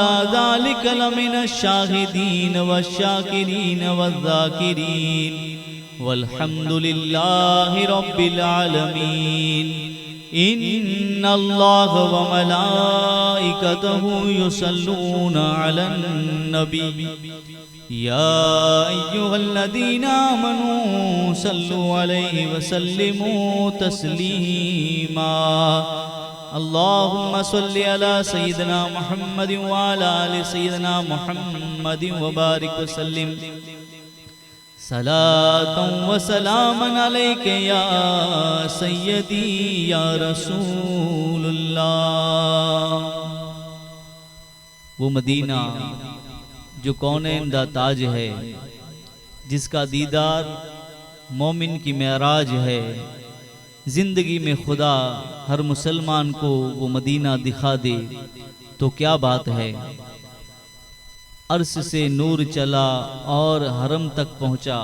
ذلک لمن الشاهدين والشاڪرين والذاڪرين والحمد لله رب العالمين ان الله وملائڪته يصلون علي النبي يا ايها الذين آمنوا صلوا عليه وسلموا تسليما اللهم صل علي سيدنا محمد وعلي آل سيدنا محمد وبارڪ وسلم صلاة وسلاما عليك يا سيدي يا رسول الله. وہ مدینہ جو کونین دا تاج ہے جس کا دیدار مومن کی معراج ہے زندگی میں خدا ہر مسلمان کو وہ مدینہ دکھا دے تو کیا بات ہے عرش سے نور چلا اور حرم تک پہنچا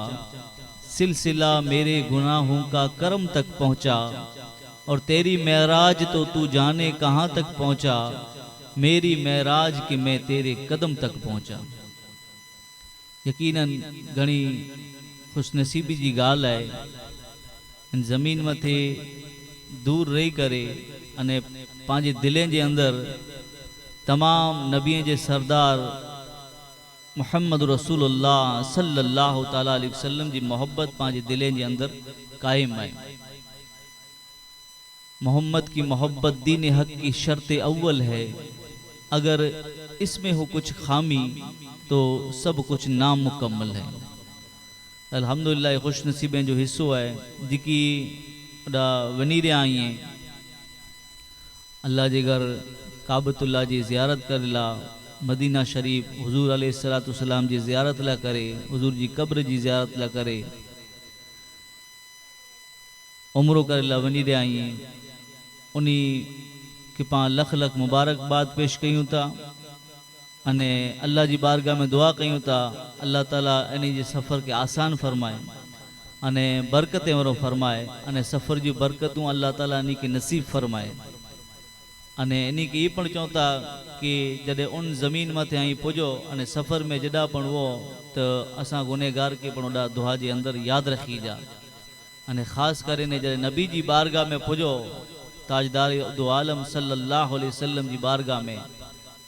سلسلہ میرے گناہوں کا کرم تک پہنچا اور تیری معراج تو تو جانے کہاں تک پہنچا ميري معراج ڪي مين تيري قدم تڪ پهچان. يقينن گهڻي خوش نصيبي جي ڳالهه آهي هن زمين مٿي دور رهي ڪري اني پنهنجي دلين جي اندر تمام نبين جي سردار محمد رسول الله صلي الله تعالٰي عليه وسلم جي محبت پنهنجي دلين جي اندر قائم آهي. محمد ڪي محبت دين حق ڪي شرط اول هي اگر اس ۾ هو ڪڇ خامي تو سڀ ڪڇ نامڪمل هي. الحمدلله هي خوش نصيبين جو حصو آهي جيڪي اڏا وڃي رهيا آهين الله جي گهر ڪعبة الله جي زيارت ڪرڻ لا مدينه شريف حضور عليه الصلوة والسلام جي زيارت لا ڪري حضور جي قبر جي زيارت لا ڪري عمرو ڪري لاء وڃي رهيا آهين انهي کي پاڻ لک لک مبارڪباد پيش ڪيون ٿا ۽ الله جي بارگاھ ۾ دعا ڪيون ٿا الله تعالي انهي جي سفر کي آسان فرمائي ۽ برڪتين وارو فرمائي ۽ سفر جون برڪتون الله تعالي انهي کي نصيب فرمائي. اني انهي کي اي پڻ چون ٿا ڪي جڏهن ان زمين مٿي آئين پڄو اني سفر ۾ جڏا پڻ وو ته اسان گنهگار کي پڻ اڏا دعا جي اندر ياد رکي جا اني خاص ڪري اني جڏهن نبي جي بارگاھ ۾ پڄو تاجدار دو عالم صلي الله عليه وسلم جي بارگاھ ۾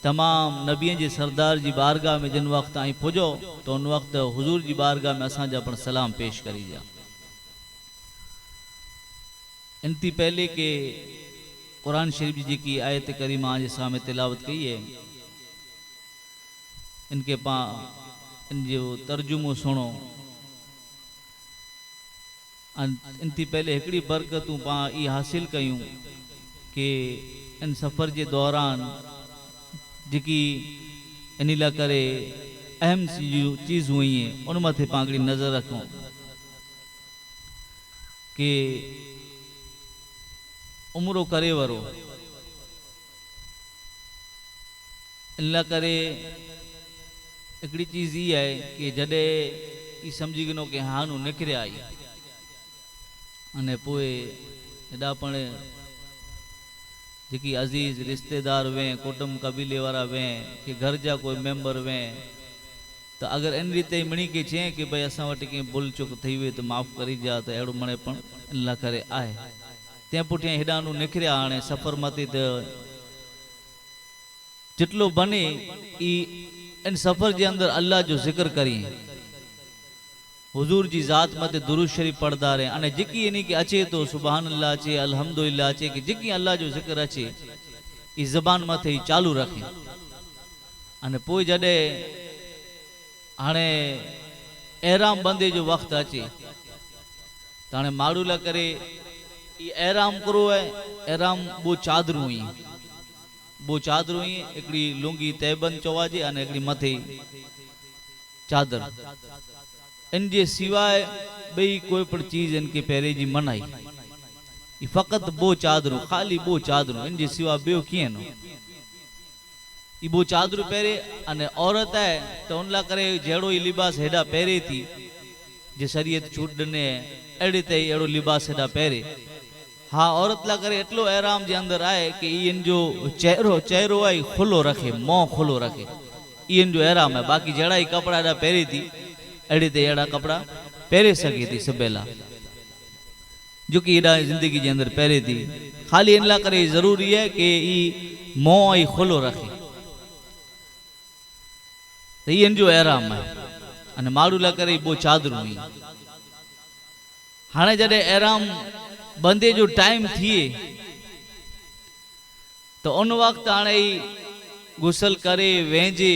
تمام نبين جي سردار جي بارگاھ ۾ جن وقت آئين پڄو ته ان وقت حضور جي بارگاھ ۾ اسان جا پڻ سلام پيش ڪري جا. ان تي پهلي ڪي قرآن شريف جي جيڪي آيت ڪريمه آن جي سامهين تلاوت ڪئي هي ان کي پان ان جو ترجمو سڻو ان تي پهلي هڪڙي برڪتون پان اي حاصل ڪيون ڪي ان سفر جي دوران جيڪي انهي لاء ڪري اهم چيزون هئي ان مٿي پان هڪڙي نظر رکون. ڪي عمرو ڪري ورو. ان لاء ڪري هڪڙي چيز هي آهي ڪي جڏهن هي سمجهي گنو ڪي هانو نڪريا آهي اني پوء هيڏا پڻ جيڪي عزيز رشتيدار وين ڪٽنب قبيلي وارا وين ڪي گهر جا ڪوئي ميمبر وين ته اگر ان ريت ئي مڙئي کي چئين ڪي ڀئي اسان وٽ ڪنهن ڀل چڪ ٿئي وئي ته معاف ڪري جا ته اهڙو مڙئي پڻ ان لاء ڪري آهي. تنهن پٺيان هيڏانهن نڪريا هاڻي سفر مٿي ته جيتلو بني ئي ان سفر جي اندر الله جو ذڪر ڪرين. حضور جي ذات مٿي درود شريف پڙهندا رهين اني جيڪي انهي کي اچي ٿو سبحان الله اچي الحمدلله اچي ڪي جيڪي الله جو ذڪر اچي ئي زبان مٿي ئي چالو رکين. ۽ پوء جڏهن هاڻي احرام ٻنڌي جو وقت اچي ته هاڻي ماڙهو لاء ڪري اي احرام ڪرو ۽ احرام ٻو چادرون ئي ٻو چادرون ئي هڪڙي لونگي تهبند چواجي ۽ هڪڙي مٿي چادر ان جي سواء ٻئي ڪوئي پڻ چيز ان کي پهري جي منع ئي اي فقط ٻو چادرون خالي ٻو چادرون ان جي سواء ٻيو ڪيئن نه. ايبو چادر پهري اني عورت آهي ته ان لاء ڪري جهڙو ئي لباس هيڏا پهري ٿي جي شريعت ڇوٽ ڏني اهڙي ته ئي اهڙو لباس هيڏا پهري. ها عورت لاء ڪري ايتلو احرام جي اندر آهي ڪي اي ان جو چهرو چهرو آهي کلو رکي منهن کلو رکي اي ان جو احرام آهي باقي جهڙا ئي ڪپڙا اهڙا پهري ٿي اهڙي تي اهڙا ڪپڙا پهري سگهي ٿي سبيلا جيڪي ايڏا زندگي جي اندر پهري ٿي خالي ان لاء ڪري ضروري آهي ڪي اي منهن ئي کلو رکي ته اي ان جو احرام آهي ان ماڙو لاء ڪري ٻو چادرون ئي هاڻي جڏهن احرام بندي جو ٽائيم ٿئي ته ان وقت هاڻي ئي غسل ڪري وهنجي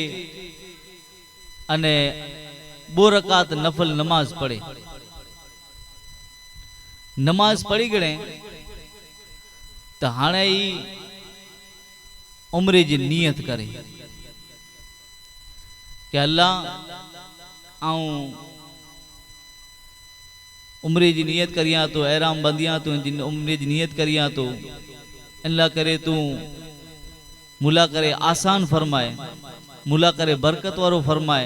اني ٻه رڪعت نفل نماز پڙهي. نماز پڙهي گڙي ته هاڻي ئي عمري جي نيت ڪري ڪي الله آئون عمري جي نيت ڪريان ٿو، احرام ٻنڌيان ٿو، عمري جي نيت ڪريان ٿو، ان لاء ڪري تون مون لاء ڪري آسان فرماء، مون لاء ڪري برڪت وارو فرماء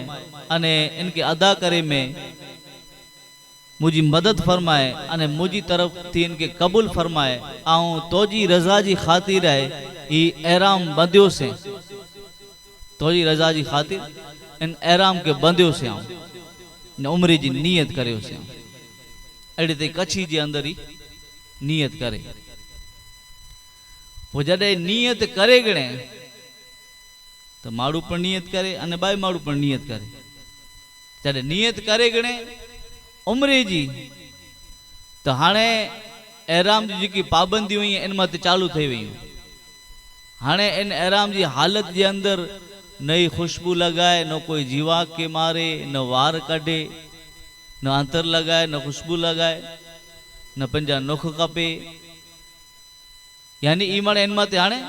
اني ان کي ادا ڪري ۾ منهنجي مدد فرماء اني منهنجي طرف ٿي ان کي قبول فرماء، آئون توجي رضا جي خاطر هي احرام ٻنڌيوسين. تنهنجي رضا جي خاطر ان احرام کي ٻنڌيوسين آئون ان عمري جي نيت ڪريوسين آئون اهڙي تي ڪڇي جي اندر ئي نيت ڪري پوء جڏهن نيت ڪري ڳڻي ته ماڙو پڻ نيت ڪري ان ٻائي ماڙو پڻ نيت ڪري جڏهن نيت ڪري ڳڻي عمري جي ته هاڻي احرام جون جيڪي پابنديون هيون ان مٿي چالو ٿي ويون. هاڻي ان احرام جي حالت جي اندر نه ئي خوشبو لڳائي، نه ڪوئي جيواڪ کي ماري، نه وار ڪڍي، نه عطر لڳائي، نه خوشبو لڳائي، نه پنهنجا نک ڪپي. يعني اي مڻ ان مٿي هاڻي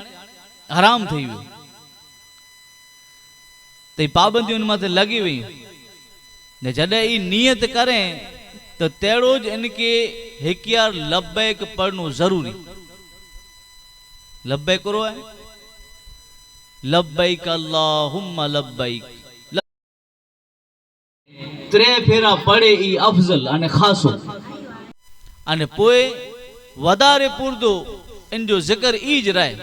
حرام ٿي ويو. ته اي پابنديون ان مٿي لڳي ويون. نه جڏهن اي نيت ڪرين ته تهڙوج ان کي هڪيار لبيڪ پڙهڻو ضروري. لبيڪ ڪرو آهي لبيڪ اللهم لبيڪ. ٽي ڦيرا پڙهي اي افضل ان خاصو. ان پوء وڌاري پوردو ان جو ذڪر ايج رهي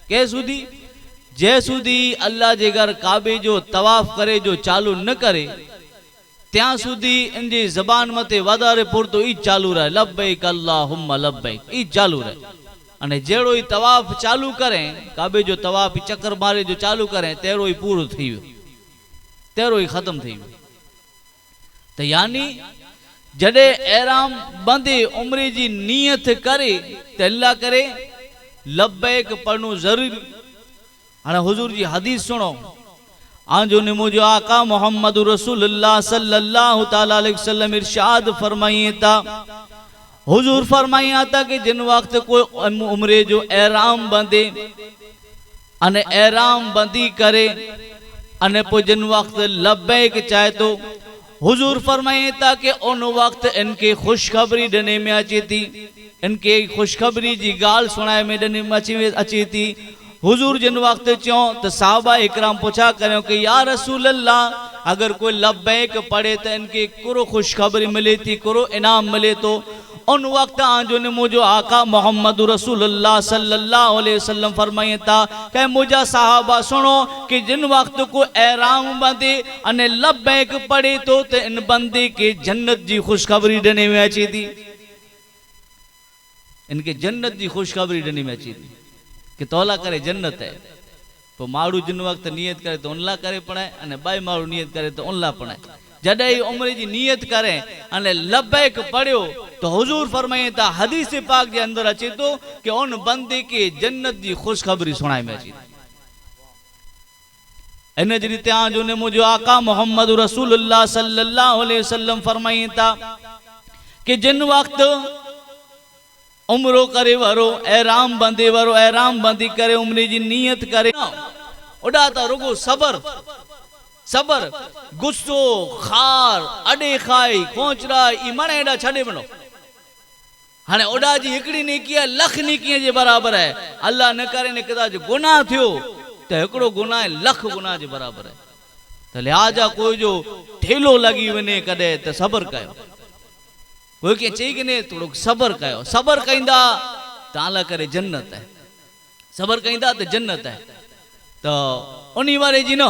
ڪنهن سودي جنهن سودي الله جي گهر ڪعبي جو طواف ڪري جو چالو نه ڪري تيان سودي ان جي زبان مٿي واڌاري پورتو ئي چالو رهي لبيڪ اللهم لبيڪ ئي چالو رهي اني جهڙو ئي طواف چالو ڪرين ڪعبي جو طواف ئي چڪر ماري جو چالو ڪرين تهڙو ئي پورو ٿي ويو تهڙو ئي ختم ٿي ويو ته يعني جڏهن احرام ٻنڌي عمري جي نيت ڪري ته ان لاء ڪري لبيڪ پڙهڻو ضروري. هاڻي حضور جي حديث سڻو، آنجو نمو جو آقا محمد رسول الله صلي الله تعالٰي عليه وسلم ارشاد فرمائين ٿا، حضور فرمائين ٿا ڪي جن وقت ڪوئي عمري جو احرام ٻنڌي ان احرام ٻنڌي ڪري ان پوء جن وقت لبيڪ چاهي ٿو، حضور فرمائين ٿا ڪي ان وقت ان کي خوشخبري ڏني ۾ اچي ٿي، ان کي خوشخبري جي ڳالهه سڻائي ۾ ڏني ۾ اچي ٿي. حضور جن وقت چيو ته صحابه اڪرام پڇا ڪريو ڪي يا رسول الله اگر ڪوئي لبيڪ پڙهي ته ان کي ڪرو خوشخبري ملي ٿي ڪرو انعام ملي ٿو. ان وقت آنجو ني منهنجو آقا محمد رسول الله صلي الله عليه وسلم فرمائين ٿا ڪي منهنجا صحابه سڻو ڪي جن وقت ڪو احرام ٻنڌي اني لبيڪ پڙهي ٿو ته ان بندي کي جنت جي خوشخبري ڏني ۾ اچي ٿي. ان کي جنت جي خوشخبري ڏني ۾ اچي ٿي ڪي تولا ڪري جنت آهي. پوء ماڙهو جن وقت نيت ڪري ته ان لاء ڪري پڻائي ۽ ٻئي ماڙهو نيت ڪري ته ان لاء پڻائي. جڏهن هي عمري جي نيت ڪري ۽ لبيڪ پڙهيو ته حضور فرمائين ٿا حديث پاڪ جي اندر اچي ٿو ڪي ان بندي کي جنت جي خوشخبري سڻائي ۾ اچي ٿي. ان جي ريت جو منهنجو آقا محمد رسول الله صلي الله عليه وسلم فرمائين ٿا ڪي جن وقت عمرو ڪري ورو احرام ٻنڌي ورو احرام ٻنڌي ڪري عمري جي نيت ڪري اڏا ته رڳو صبر صبر غصو خار اڏي کائي کونچرائي اي مڻ ايڏا ڇڏي وڃو. هاڻي اڏا جي هڪڙي نيڪي آهي لک نيڪين جي برابر آهي. الله نه ڪري نه ڪدا جو گناهه ٿيو ته هڪڙو گناهه لک گناهه جي برابر آهي ته لهٰذا ڪوئي جو ٺيلهو لڳي وڃي ڪڏهن ته صبر ڪيو. ڪوئي ڪنهن چئي ڪني ٿورو صبر ڪيو، صبر ڪئيندا ته الله ڪري جنت آهي، صبر ڪئيندا ته جنت آهي. ته انهي واري جي نه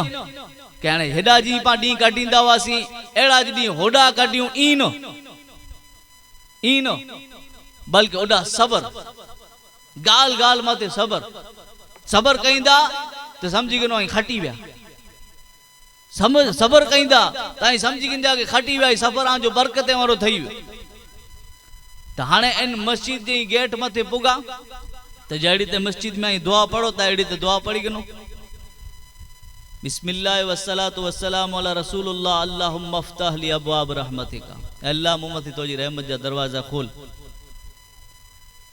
ڪي هاڻي هيڏا جي پان ڏينهن ڪاٽيندا هئاسين اهڙا ج ڏينهن هوڏا ڪاٽيون ائين نه، ائين نه، بلڪه اوڏا صبر، ڳالهه ڳالهه مٿي صبر، صبر ڪئيندا ته سمجهي گنو ۽ کٽي ويا. صبر ڪئيندا ته ائين سمجهي گهنجا ڪي کٽي ويا هي سفر آن جو برڪتين وارو ٿئي ويو. ته هاڻي ان مسجد جي گيٽ مٿي پڳا ته جهڙي ته مسجد ۾ ائين دعا پڙهو ته اهڙي ته دعا پڙهي گهنو. بسم الله والصلوة والسلام علي رسول الله اللهم افتح لي ابواب رحمتک اي الله مون مٿي تنهنجي رحمت جا دروازا کول.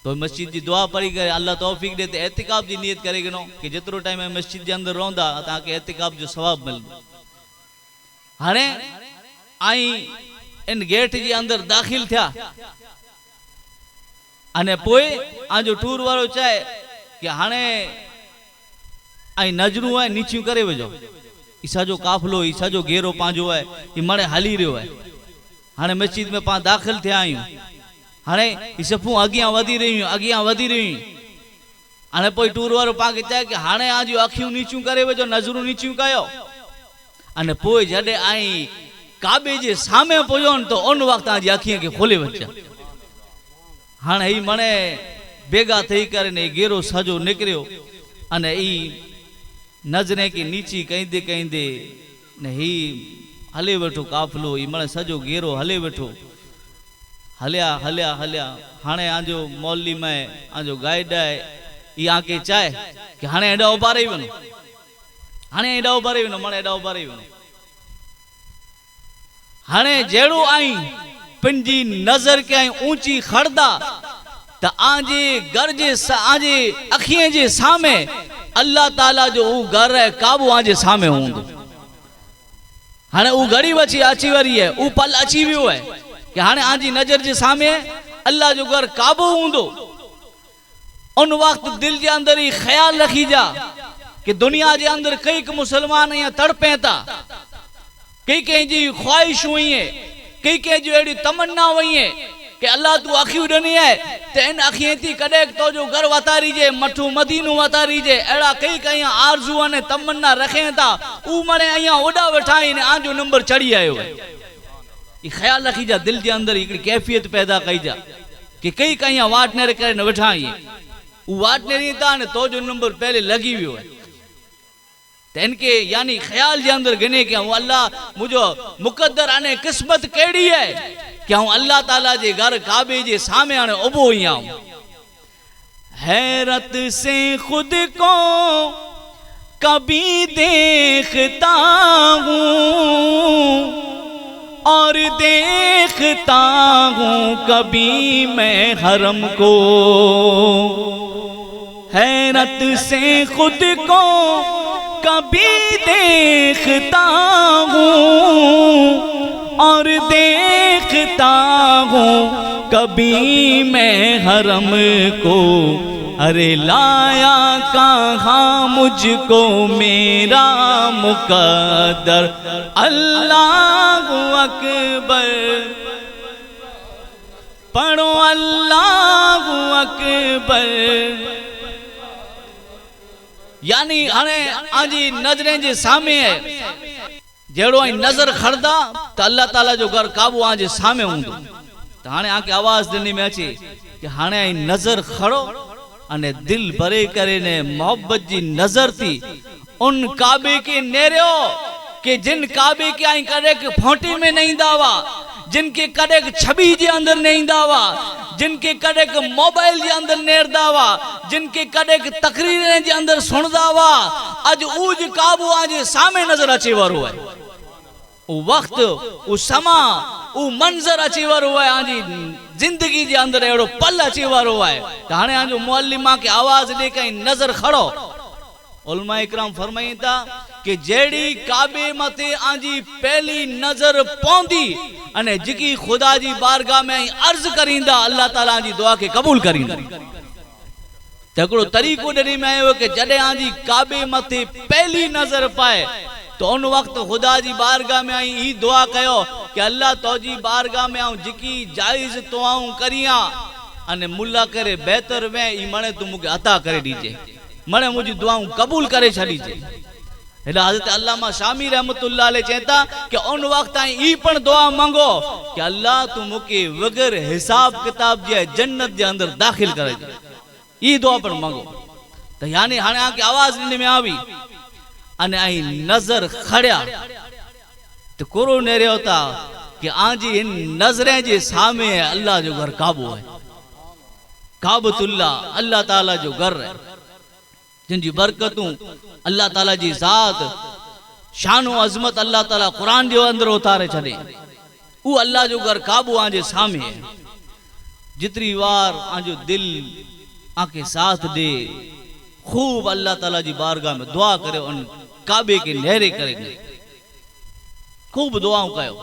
پوء مسجد جي دعا پڙهي ڪري الله توفيق ڏي ته اعتڪاف جي نيت ڪري گهنو ڪي جيترو ٽائيم اوهين مسجد جي اندر رهندا توهان کي اعتڪاف جو ثواب ملندو. هاڻي آئين ان گيٽ جي اندر داخل ٿيا اني پوء آن جو ٽور وارو چاهي ڪي هاڻي ائين نظرون ائين نيچيون ڪري وجهو. هي سڄو قافلو، هي سڄو گهيرو پنهنجو آهي، هي مڙئي هلي رهيو آهي. هاڻي مسجد ۾ پاڻ داخل ٿيا آهيون. هاڻي هي صفون اڳيان وڌي رهيون آهن، اڳيان وڌي رهيون آهن. هاڻي پوء ٽور وارو پاڻ کي چئي ڪي هاڻي آن جون اکيون نيچيون ڪري وجهو، نظرون نيچيون ڪيو. ۽ پوء جڏهن آئين ڪعبي جي سامهون پڄون ته ان وقت آن جي اکين کي کولي وٺجان. هاڻ هي مڻي بيگا ٿئي ڪري ني گيرو سڄو نڪريو ان اي نظرين کي نيچي ڪئيندي ڪئيندي ني هي هلي ويٺو قافلو هي مڻي سڄو گيرو هلي ويٺو هليا هليا هليا هاڻي آن جو معلم آهي آن جو گائيڊ آهي اي آن کي چاهي ڪي هاڻي هيڏا اڀاري وڃو هاڻي هيڏا اڀاري وڃو مڻي هيڏا اڀاري وڃو. هاڻي جهڙو آئين پنهنجي نظر ڪيائين اونچي کڙدا ته آنجي گهر جي آنجي اکين جي سامهين الله تعالي جو اهو گهر ۽ ڪعبو آنجي سامهين هوندو. هاڻي اهو گهڙي وچي اچي وري آهي، اهو پل اچي ويو آهي ڪي هاڻي آنجي نظر جي سامهين الله جو گهر ڪعبو هوندو. ان وقت دل جي اندر هي خيال رکي جا ڪي دنيا جي اندر ڪئيڪ مسلمان ائين تڙپين ٿا، ڪئي ڪنهن جي خواهشون ائين، ڪئي ڪنهن جون اهڙيون تمنائون ائين ڪي الله تون اکيون ڏني آهي ته ان اکين ٿي ڪڏهن تو جو گهر وتاريجي، مٺو مدينو وتاريجي، اهڙا ڪئيڪ ائين آرزو ۽ تمنا رکين ٿا، او مڙئي ائين اوڏا ويٺا آهن آن جو نمبر چڙهي آيو آهي. هي خيال رکي جا دل جي اندر هڪڙي ڪيفيت پيدا ڪئي جا. ڪي ڪئي ڪئيان واٽ نيري ڪري نه ويٺا آهين. هو واٽ نيرين ٿا نه تو جو نمبر پهلي لڳي ويو آهي. ته ان کي يعني خيال جي اندر گني ڪي آئون الله منهنجو مقدر اني قسمت ڪهڙي آهي ڪي آئون الله تعالي جي گهر ڪعبي جي سامهين هاڻي اڀو ئي آئون. حيرت سي خود ڪو ڪبي ديکتا هون اور ديکتا هون ڪبي مين حرم ڪو حيرت سي خود ڪو ڪبي ديکتا هون اور ديکتا هون ڪبي مين حرم ڪو اري لايا ڪهان مجھ ڪو ميرا مقدر الله اڪبر پڙهو الله اڪبر. يعني هاڻي آنجي نظرين جي سامهين آهي جهڙو آئين نظر کڻندا ته الله تعالي جو گهر ڪعبو آنجي سامهين هوندو ته هاڻي آنکي آواز ڏني ۾ اچي ڪي هاڻي آئين نظر کڻو اني دل ڀري ڪري ني محبت جي نظر ٿي ان ڪعبي کي نيريو ڪي جن ڪعبي کي آئين ڪڏهن ڪي ڦونٽي ۾ نه ايندا هئا، جن کي ڪڏهن ڪي ڇٻي جي اندر نه ايندا هئا، جن کي ڪڏهن ڪي موبائل جي اندر نيردا هئا، جن کي ڪڏهن ڪي تقريرن جي اندر سڻدا هئا، اڄ اوج ڪعبو آن جي سامهين نظر اچي وارو آهي. اهو وقت، اهو سما، اهو منظر اچي وارو آهي، آن جي زندگي جي اندر اهڙو پل اچي وارو آهي ته هاڻي آن جو معلم آن کي آواز ڏي ڪئين نظر کڙو. علماء ڪرام فرمائين ٿا ڪي جهڙي ڪعبي مٿي آن جي پهلي نظر پوندي اني جيڪي خدا جي بارگاھ ۾ آئين عرض ڪريندا الله تعالي آن جي دعا کي قبول ڪريندو. ته هڪڙو طريقو ڏني ۾ آيو ڪي جڏهن آن جي ڪعبي مٿي پهلي نظر پائي ته ان وقت خدا جي بارگاھ ۾ آئين هي دعا ڪيو ڪي الله تو جي بارگاھ ۾ آئون جيڪي جائز دعائون ڪريان اني ملا ڪري بهتر وين اي مڻي تون مونکي عطا ڪري ڏيجي مڻي منهنجي دعائون قبول ڪري ڇڏيجي. هيڏا حضرت علامه شامي رحمة الله عليه چين ٿا ڪي ان وقت تائين اي پڻ دعا منگو ڪي الله تون مونکي وگر حساب ڪتاب جي جنت جي اندر داخل ڪري ڏي. اي دعا پڻ منگو ته يعني هاڻي آنکي آواز ڏني ۾ آوي اني ائين نظر کڙيا ته ڪورو نيريو تا ڪي آنجي هن نظرين جي سامهين الله جو گهر ڪعبو آهي ڪعبة الله الله تعالي جو گهر آهي جن جي برڪتون الله تعالي جي ذات شان و عظمت الله تعالي قرآن جي اندر اتاري ڇڏي اهو الله جو گهر ڪعبو آنجي سامهين آهي جتري وار آنجو دل آنکي ساٿ ڏي خوب الله تعالي جي بارگاھ ۾ دعا ڪريو ان ڪعبي کي نهري ڪري ڏي خوب دعائون ڪيو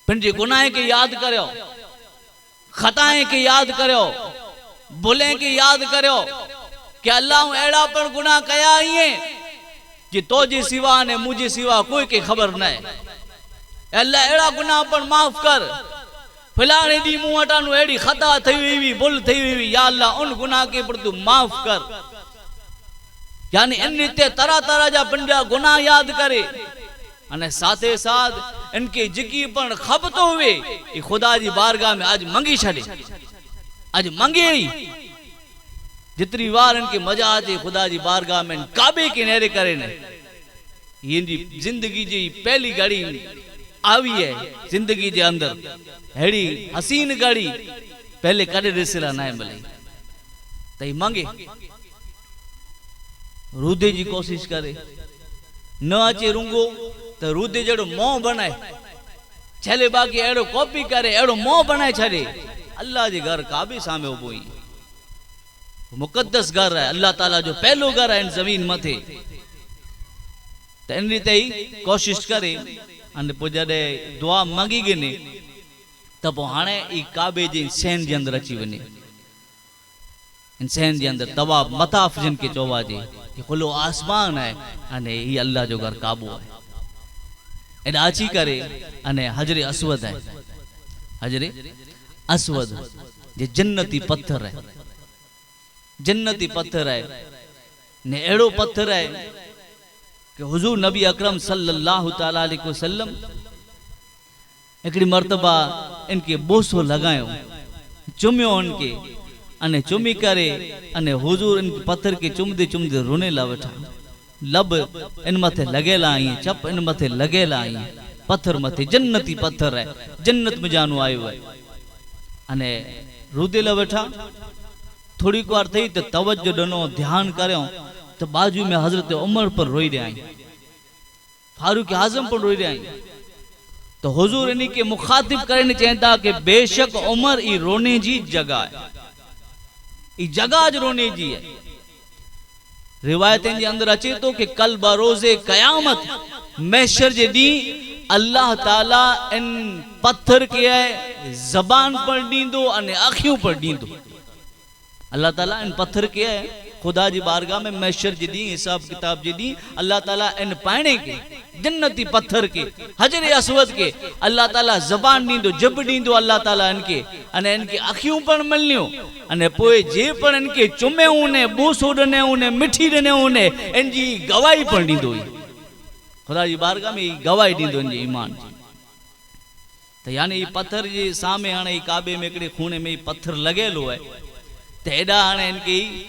پنهنجي گناهن کي ياد ڪريو خطائن کي ياد ڪريو ڀلين کي ياد ڪريو ڪي الله آئون اهڙا پڻ گناھ ڪيا آهين جي تو جي سوا ۽ منهنجي سوا ڪوئي کي خبر ناهي اي الله اهڙا گناھ پڻ معاف ڪر فلاڻي ڏينهن مون وٽانو اهڙي خطا ٿي وئي هئي ڀل ٿي وئي هئي يا الله ان گناھ کي پڻ تون معاف ڪر يعني ان ريتي طرح طرح جا پنهنجا گناھ ياد ڪري ۽ ساٿي ساٿ ان کي جيڪي پڻ خبطو هئي اي خدا جي بارگاھ ۾ اڄ منگي ڇڏي اڄ منگي ئي جيتري وار ان کي مزا اچي خدا جي بارگاھ ۾ ان ڪعبي کي نهري ڪري نه هي ان جي زندگي جي پهلي گهڙي آوي هي زندگي جي اندر ههڙي حسين گهڙي پهلي ڪڏهن ڏسيلا ناهي ملي ته هي منگي رودي جي ڪوشش ڪري نه اچي رونگو ته رودي جهڙو منهن بڻائي ڇلي باقي اهڙو ڪاپي ڪري اهڙو منهن بڻائي ڇڏي الله جي گهر ڪعبي سامهون اڀو ائين مقدس گهر آهي الله تعالي جو پهلو گهر آهي ان زمين مٿي ته ان ريت ئي ڪوشش ڪري ان پوء جڏهن دعا منگي گني ته پوء هاڻي ئي ڪعبي جي صحن جي اندر اچي وڃي ان صحن جي اندر طواف مطاف جن کي چوواجي هي کلو آسمان آهي اني هي الله جو گهر ڪعبو آهي ايڏا اچي ڪري اني حجر اسود آهي حجر اسود جي جنتي پٿر آهي جنتي پٿر آهي ني اهڙو پٿر آهي ڪي حضور نبي اڪرم صلي الله تعالي عليه وسلم هڪڙي مرتبه ان کي بوسو لڳايو، چميو ان کي اني چمي ڪري اني حضور ان پٿر کي چمدي چمدي روني لا ويٺا. لب ان مٿي لڳيل آهين، چپ ان مٿي لڳيل آهين، پٿر مٿي جنتي پٿر آهي، جنت ۾ جانو آيو آهي. اني رودي لا ويٺا. ٿوري ڪوار ٿئي ته توجه ڏنو، ڌيان ڪريو ته باجو ۾ حضرت عمر پر روئي رهيا آهين. فاروق اعظم پڻ روئي رهيا آهن ته حضور انهي کي مخاطب ڪري نه چين ٿا ڪه بيشڪ عمر ئي روني جي جڳهه آهي ئي جڳهه اڄ روني جي آهي روايتن جي اندر اچي ٿو ڪه ڪل بروز قيامت محشر جي ڏينهن الله تعالي ان پٿر کي زبان پڻ ڏيندو ۽ اکيون پڻ ڏيندو. الله تعاليٰ ان پٿر کي خدا جي بارگاھ ۾ محشر جي ڏينهن حساب ڪتاب جي ڏينهن الله تعاليٰ ان پائڻي کي، جنتي پٿر کي، حجر اسود کي الله تعاليٰ زبان ڏيندو، ڄڀ ڏيندو الله تعاليٰ ان کي ۽ ان کي اکيون پڻ ملنيون ۽ پوء جي پڻ ان کي چميائون ۽ بوسو ڏنائون ۽ مٺي ڏنائون ان جي گواهي پڻ ڏيندو هي خدا جي بارگاھ ۾ هي گواهي ڏيندو ان جي ايمان جي. ته يعني هي پٿر جي سامهين هاڻي هي ڪعبي ۾ هڪڙي خوڻي ۾ هي پٿر لڳيل هو ته هيڏا هاڻي هن کي هي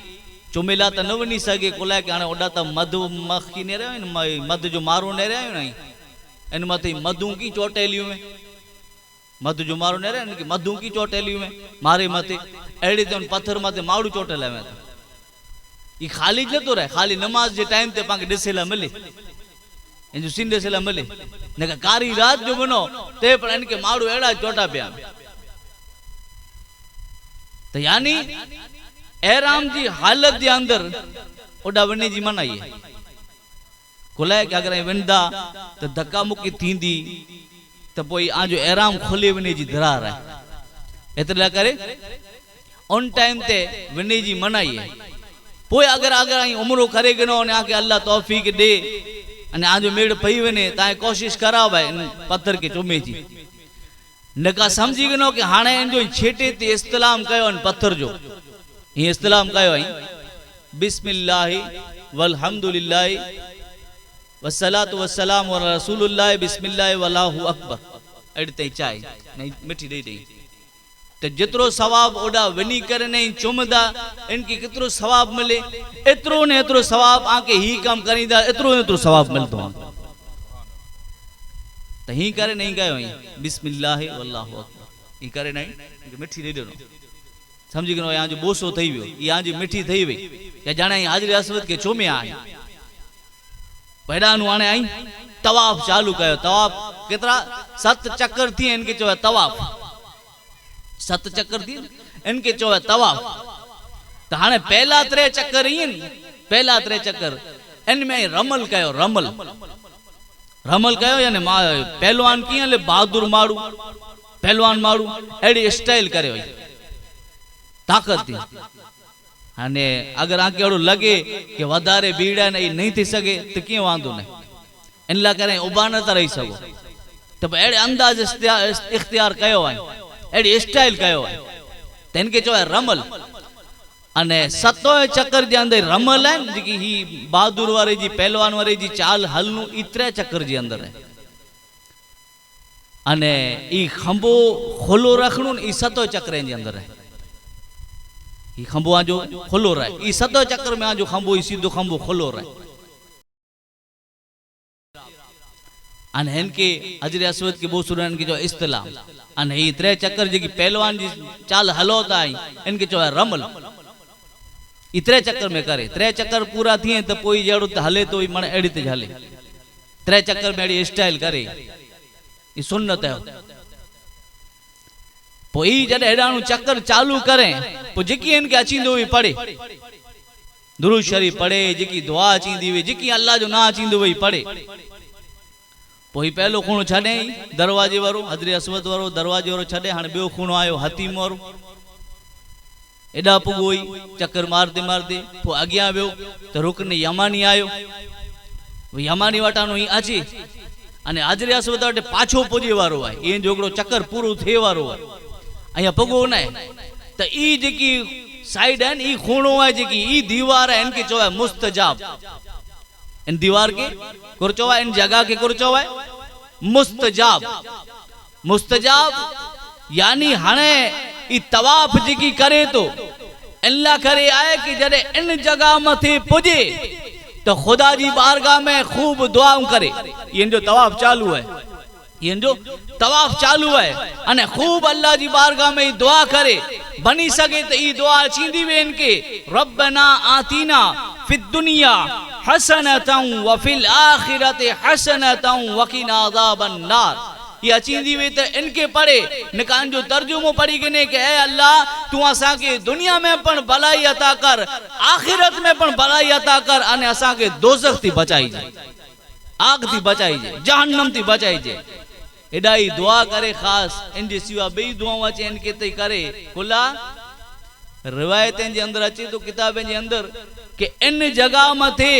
چميلا ته نه وڃي سگهي ڪو لاء ڪي هاڻي اوڏا ته مڌ مکي نيريا آهن مڌ جو مارو نيريا آهيون نه ان مٿي مڌون ڪي چوٽيليون ۾ مڌ جو مارو نيريا آهن ڪي مڌون ڪي چوٽيليون ۾ ماري مٿي اهڙي ته ان پٿر مٿي ماڙو چوٽيل آهي ته هي خالي نٿو رهي خالي نماز جي ٽائيم تي پاڻ کي ڏسي لاء ملي ان جو سين ڏسي لاء ملي نه ڪا ڪاري رات جو منو تي پر ان کي ماڙو اهڙا چوٽا پيا ته يعني احرام جي حالت جي اندر اوڏا وڃي جي منع آهي کلائي ڪي اگر ائين ويندا ته ڌڪا مڪي ٿيندي ته پوء آن جو احرام کلي وڃي جي درار آهي ايتري لاء ڪري ان ٽائيم تي وڃي جي منع آهي پوء اگر اگر ائين عمرو ڪري گنو ان آن کي الله توفيق ڏي अने आंजो मेड़ पई वञे त कोशिश कराओ भाई इन पत्थर खे चुमे जी। न का सम्झी वञो की हाणे इन जो छेटे ते इस्तिलाम कयो इन पत्थर जो, हीअं इस्तिलाम कयो आई बिस्मिल्लाह वल्हम्दुलिल्लाह वस्सलातु वस्सलाम अला रसूलुल्लाह बिस्मिल्लाह वल्लाहु अकबर। अहिड़ी ताईं चाहे न मिठी ॾेई ॾेई त जेतिरो सवाब ओॾा वञी करे न चुमंदा इनखे केतिरो सवाब मिले, एतिरो न एतिरो सवाब आके ही कमु करींदा, एतिरो न एतिरो सवाब मिलंदो आहे। त हीअं करे न कयो बिस्मिल्लाह वल्लाहु अकबर, हीअं करे न मिठी ॾेई ॾिनो, सम्झी वञो यहाँ जो बोसो ठही वियो, यहाँ जी मिठी ठही वई, या ॼाणे हाज़िर असवद खे चुमिया आहे। हेॾां हाणे आई तवाफ़ चालू कयो। तवाफ़ केतिरा 7 चक्कर थी इनखे चयो आहे तवाफ़, 7 चक्कर थी इनखे चयो आहे तवाफ़। त हाणे पहिला 3 चक्कर आहिनि, पहिला 3 चक्कर इन में रमल कयो, रमल रमल कयो यानी पहलवान कीअं हले बहादुर माण्हू, पहलवान माण्हू अहिड़ी स्टाइल करे वई ताक़त थी। अने अगरि आंखे अहिड़ो लॻे की वधारे भीड़ आहे न इहे नहीं थी सघे त कीअं वांदो न, इन लाइ करे उभा नथा रही सघो। त पोइ अहिड़े अंदाज़ इख़्तियार कयो आहे, अहिड़ी स्टाइल कयो आहे, त हिनखे चयो आहे रमल। अने सतों चक्कर जे अंदरि रमल आहिनि जेकी ही बहादुर वारे जी पहलवान वारे जी चाल हलणो ई 3 चक्कर जे अंदरि आहे। अने ई खंबो खुलो रखणो ई सतों चक्कर जे अंदरि आहे। ई खंबो आजो खुलो रहे, ई सतों चक्कर में आजो खंबो ई सीधो खंबो खुलो रहे। अने हिनखे हजर असवद खे बोसो हिनखे चयो इस्तिलाम। अने ही 3 चक्कर जेकी पहलवान जी चाल हलो था इनखे चयो आहे रमल। ई 3 चक्कर में करे, 3 चक्कर पूरा थिए त पोइ जहिड़ो त हले थो माना अहिड़ी ते हले, 3 चक्कर में अहिड़ी स्टाइल करे, ई सुन्नत आहे। पोइ ई जॾहिं हेॾां चक्कर चालू करे पोइ जेकी हिनखे अचींदो हुई पढ़े, दुरूद शरीफ पढ़े, जेकी दुआ अचींदी हुई, जेकी अल्लाह जो नां अचींदो हुई पढ़े। पोइ पहिलो खूणो छॾे दरवाजे वारो, हजर असवद वारो दरवाजे वारो छॾे, हाणे ॿियो खूणो आयो हतीम वारो, एॾा पुॻो ई चक्कर मारदे मारदे पोइ अॻियां वियो त रुकन यमानी आयो, यमानी वटां ई अचे अने हजर असवद वटि पाछो पुॼे वारो आहे, ईअं जो हिकिड़ो चक्कर पूरो थिए वारो आहे, ऐं पुॻो न आहे। त ई जेकी साइड आहे न, ई खूणो आहे जेकी ई दीवार आहे, इनखे चयो आहे मुस्तजाब। इन दीवार खे कुर चयो आहे, इन जॻह खे कुर चयो आहे मुस्तजाब। मुस्तजाब यानी हाणे ई तवाफ़ जेकी करे थो इन लाइ करे आहे की जॾहिं इन जॻह मथे पुॼे त ख़ुदा जी बारगाह में ख़ूब दुआऊं करे। इन जो तवाफ़ चालू आहे, इन जो तवाफ़ चालू आहे अने ख़ूब अल्लाह जी बारगाह में दुआ करे, बनी सघे त ई दुआ अचींदी हुई इनखे, रब्बना आतीना फिद दुनिया हसनतन व फिल आखिरति हसनतन वकिना अज़ाबन नार। ये अचींदी हुई त इनखे पढ़े, निकान जो तर्जुमो पढ़ी गिने कि ऐ अल्लाह तूं असांखे दुनिया में पण भलाई अता कर, आखिरत में पण भलाई अता कर, अने असांखे दोज़ख थी बचाईजे, आग थी बचाईजे, जहन्नम थी बचाईजे। एॾा ई दुआ करे ख़ासि, इन जे सिवा ॿई दुआऊं अचे इनखे त करे। खुला रिवायतनि जे अंदरि अचे थो किताबनि जे अंदरि कि इन जॻह मथे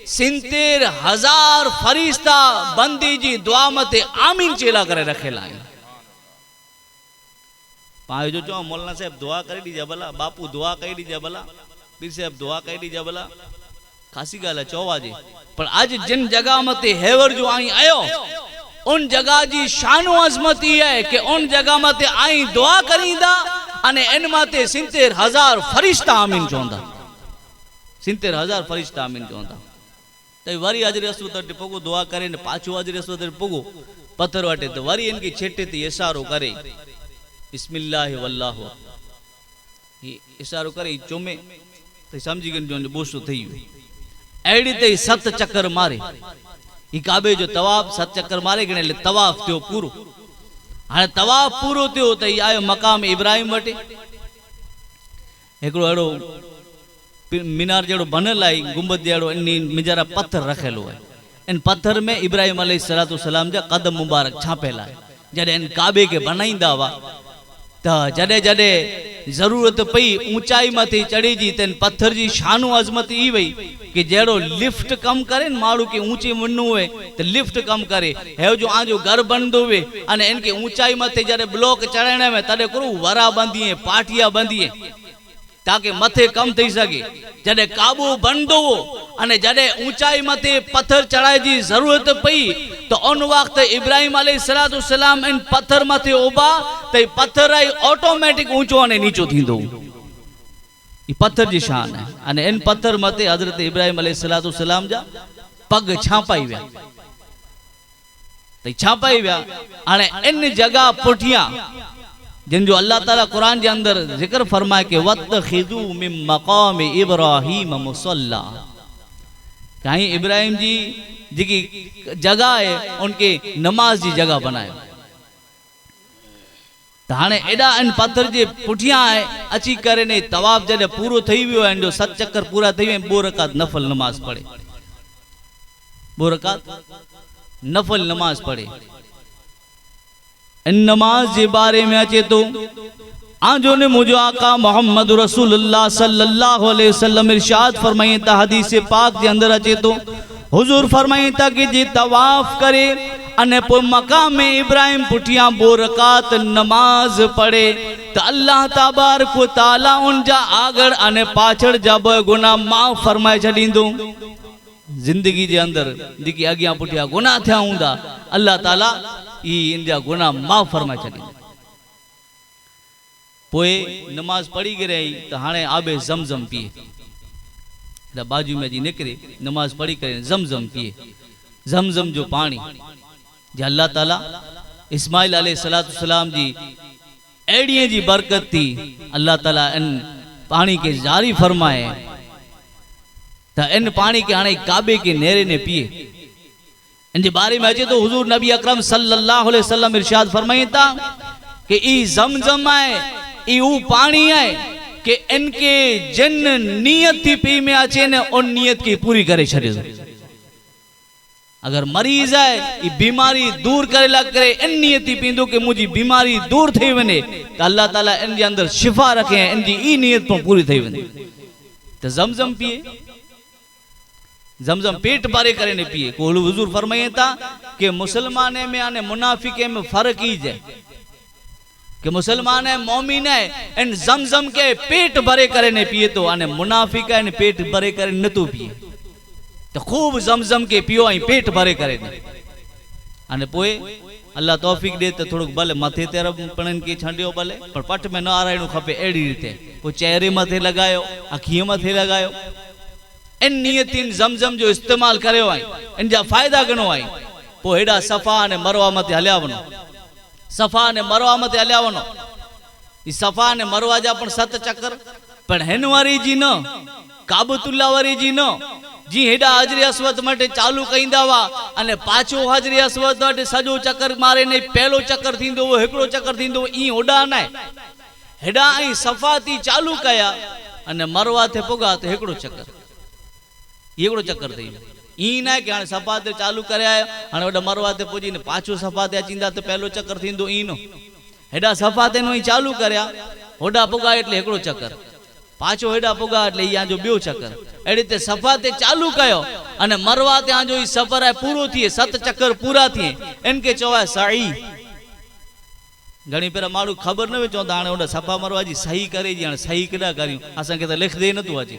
70,000 फरिश्ता बंदी जी दुआ मथे आमीन चेला करे रखियल आहिनि। पाण जो चवां मौलाना साहिब दुआ करे ॾिजां भला, बापू दुआ करे ॾिजां भला, पीर साहिब दुआ करे ॾिजां भला, ख़ासि ॻाल्हि आहे चओ आहे। पर अॼु जिन जॻह मथे हेवर जो आई आयो उन जॻह जी शान अज़मत ई आहे कि उन जॻह मथे आई दुआ करींदा अने इन मथे 70,000 फरिश्ता आमीन चवंदा, 70,000 फरिश्ता आमीन चवंदा। त वरी हजर असवद वटि पुॻो दुआ करे ने पाछो हजर असवद वटि पुॻो पथर वटि त वरी इनखे छेटे ते इशारो करे बिस्मिल्लाह वल्लाहु, ही इशारो करे चुमे त सम्झी वञो जो बोसो थी वियो। अहिड़ी ते 7 चक्कर मारे ही काबे जो तवाफ़, 7 चक्कर मारे गणे तवाफ़ थियो पूरो। हाणे तवाफ़ पूरो थियो त ही आयो मकाम इब्राहिम वटि, हिकिड़ो अहिड़ो मीनार जहिड़ो बनियल आहे गुंबद जहिड़ो, इन मिजारा पत्थर रखियल आहे। इन पत्थर में इब्राहिम अलैहि सलातु सलाम जा कदम मुबारक छापियल आहे। जॾहिं इन काबे खे बनाईंदा हुआ ته جڏهن جڏهن ضرورت پئي اونچائي مٿي چڙهي جي تن پٿر جي شان و عظمت ئي وئي ڪي جهڙو لفٽ ڪم ڪري نه ماڻهو کي اونچي وڃڻو هئي ته لفٽ ڪم ڪري هيو جو آن جو گهر بڻندو هئي اني ان کي اونچائي مٿي جڏهن بلاڪ چڙهائڻا هئي تڏهن ڪرو ورا ٻنڌي ۽ پاٽيا ٻنڌي تاڪه مٿي ڪم ٿئي سگهي. جڏهن ڪعبو بڻندو هو ۽ جڏهن اونچائي مٿي پٿر چڙهائي جي ضرورت پئي ته ان وقت ابراهيم عليه الصلوة والسلام ان پٿر مٿي اڀا ته هي پٿر ئي آٽوميٽڪ اونچو ۽ نيچو ٿيندو هو. هي پٿر جي شان آهي ۽ ان پٿر مٿي حضرت ابراهيم عليه الصلوة والسلام جا پڳ ڇانپائي ويا. ته ڇاپائي ويا. هاڻي ان جڳهه پٺيان جن جو الله تعالي قرآن جي اندر ذڪر فرمائي ڪي واتخذوا من مقام ابراهيم مصلي ڪائين ابراهيم جي جيڪي جڳهه آهي ان کي نماز جي جڳهه بنايو. ته هاڻي ايڏا ان پٿر جي پٺيان اچي ڪري ني طواف جڏهن پورو ٿئي ويو ۽ ان جو ست چڪر پورا ٿئي ويا ۽ ٻه رڪعت نفل نماز پڙهي ٻه رڪعت نفل نماز پڙهي ان نماز جي باري ۾ اچي ٿو آنجو ني منهنجو آقا محمد رسول الله صلي الله عليه وسلم ارشاد فرمائين ته حديث پاڪ جي اندر اچي ٿو حضور فرمائين ٿا ڪي جي طواف ڪري اني پوء مقام ابراهيم پٺيان ٻه رڪعت نماز پڙهي ته الله تبارڪ و تعالي ان جا آڳڙ اني پاڇڙ جا به گناھ معاف فرمائي ڇڏيندو. زندگي جي اندر جيڪي اڳيان پٺيان گناھ ٿيا هوندا الله تعالي ئي ان جا گناھ معاف فرمائي ڇڏيندو. پوء نماز پڙهي ڪري آئي ته هاڻي آب زم زم پيئي. ته باجو ۾ اچي نڪري نماز پڙهي ڪري زم زم پيئي. زم زم جو پاڻي جي الله تعالي اسماعيل عليه الصلوة والسلام جي اهڙيء جي برڪت ٿي الله تعالي ان پاڻي کي جاري فرمائي ته ان پاڻي کي هاڻي ڪعبي کي نيري ني پيئي. ان جي باري ۾ اچي ٿو حضور نبي اڪرم صلي الله عليه وسلم ارشاد فرمائين ٿا ڪي اي زمزم آهي اي هو پاڻي آهي ڪي ان کي جن نيت ٿي پي ۾ اچي نه ان نيت کي پوري ڪري ڇڏي ٿو اگر مريض آهي اي بيماري دور ڪري لاء ڪري ان نيت ٿي پيندو ڪي منهنجي بيماري دور ٿي وڃي ته الله تعالي ان جي اندر شفا رکي ۽ ان جي اي نيت پڻ پوري ٿي وڃي ته زمزم پيئي. زمزم پيٽ ڀري ڪري نه پيئي. ڪو حضور فرمائين ٿا ڪي مسلماني ۾ اني منافقي ۾ فرق ئي جي ڪي مسلمان ۽ مومن آهي ان زمزم کي پيٽ ڀري ڪري نه پيئي ٿو اني منافق آهي ان پيٽ ڀري ڪري نه ٿو پيئي ته خوب زمزم کي پيئو ۽ پيٽ ڀري ڪري نه اني پوء الله توفيق ڏي ته ٿورو ڀلي مٿي تي پڻن کي ڇنڊيو ڀلي پر پٽ ۾ نه آرائڻو کپي اهڙي ريتي پوء چهري مٿي لڳايو اکين مٿي لڳايو ان نيتين زمزم جو استعمال ڪريو ۽ ان جا فائدا ڳڻو ۽ پوء هيڏا صفا ۽ مروه مٿي هليا وڃو. صفا ۽ مروه مٿي هليا وڃو. هي صفا ۽ مروه جا پڻ ست چڪر، پڻ هن واري جي نه، ڪعبة الله واري جي نه، جيئن هيڏا حجر اسود مٽي چالو ڪئيندا هئا ۽ پاڇو حجر اسود وٽ سڄو چڪر ماري ني پهلو چڪر ٿيندو هو هڪڙو چڪر ٿيندو هو ائين هوڏا ناهي. هيڏانهن ۽ صفا ٿي چالو ڪيا ۽ مروه تي پڳا ته هڪڙو چڪر هي هڪڙو چڪر ٿي ويو. ائين ناهي ڪي هاڻي صفا تي چالو ڪري آيو هاڻي هوڏانهن مروه تي پڄي نه پاڇو صفا تي اچيندا ته پهلو چڪر ٿيندو ائين نه هيڏانهن صفا تي نوئي چالو ڪريا هوڏانهن پڳا ايٽلي هڪڙو چڪر پاڇو هيڏانهن پڳا ايٽلي هي آنجو ٻيو چڪر اهڙي تي صفا تي چالو ڪيو ۽ مروه تي آنجو هي سفر آهي پورو ٿئي ست چڪر پورا ٿئي ان کي چئو آهي سعي. گهڻي پيرا ماڻهو کي خبر نه هئي چون ٿا هاڻي هن صفا مروه جي صحيح ڪري جي هاڻي صحيح ڪيڏانهن ڪريون اسان کي ته لکندي ئي نٿو اچي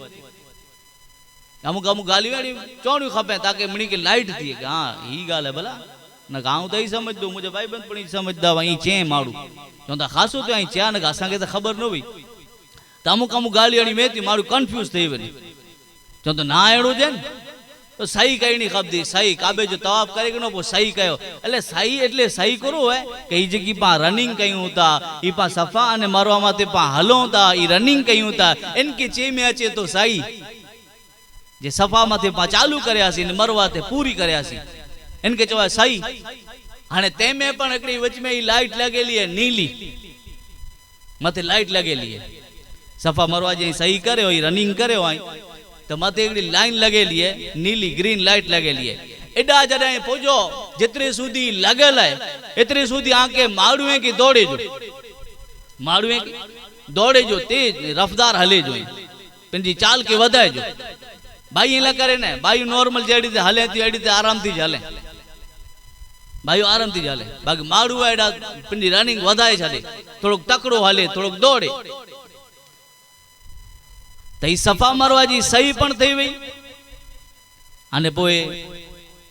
امڪ امڪ ڳالهيون اهڙيون چوڻيون کپين تاڪه مڙني کي لائٽ ٿئي ڪه ها هي ڳالهه آهي ڀلا نه ڪه آئون ته ئي سمجهندو منهنجا ڀائي بند پڻ ئي سمجهندا هئا ائين چئين ماڻهو چون ٿا خاصو ٿيو ائين چيا نه ڪه اسان کي ته خبر نه هئي ته امڪ امڪ ڳالهيون اهڙيون ويهن ٿيون ماڻهو ڪنفيوز ٿي وڃي چون ته نه اهڙو هجي نه ته صحيح ڪرڻي کپندي صحيح ڪعبي جو طواف ڪري ڪنو پوء صحيح ڪيو الي صحيح ايٽلي صحيح ڪرو هي ڪي هي جيڪي پان رننگ ڪيون ٿا هي پان صفا اني مروه مٿي پان هلون ٿا هي رننگ ڪيون ٿا ان کي چي ۾ اچي ٿو صحيح جي صفا مٿي پان چالو ڪرياسين اني مروه تي پوري ڪرياسين ان کي چئو صحيح هاڻي تنهن ۾ پڻ هڪڙي وچ ۾ هي لائيٽ لڳيلي هي نيلي مٿي لائيٽ لڳيلي هي صفا مروه جي صحيح ڪريو هي رننگ ڪريو آئين ته مٿي هڪڙي لائين لڳيلي هي نيلي گرين لائيٽ لڳيلي هي ايڏا جڏهن پڄو جيتري سودي لڳل هي ايتري سودي آنڪي ماڙوين کي دوڙي جو. ماڻهوء کي دوڙي جو تيز رفتار هلي جو پنهنجي چال کي وڌائي جو. ڀائي ائين نه ڪري نه، ڀائيون نارمل جهڙي تي هلين ٿيون اهڙي تي آرام ٿي هلين. ڀائيون آرام ٿي هلين. باقي ماڻهو اهڙا پنهنجي رننگ وڌائي ڇڏي، ٿورو تڪڙو هلي، ٿورو دوڙي. ته هي صفا مروه جي سعي پڻ ٿي وئي. اني پوء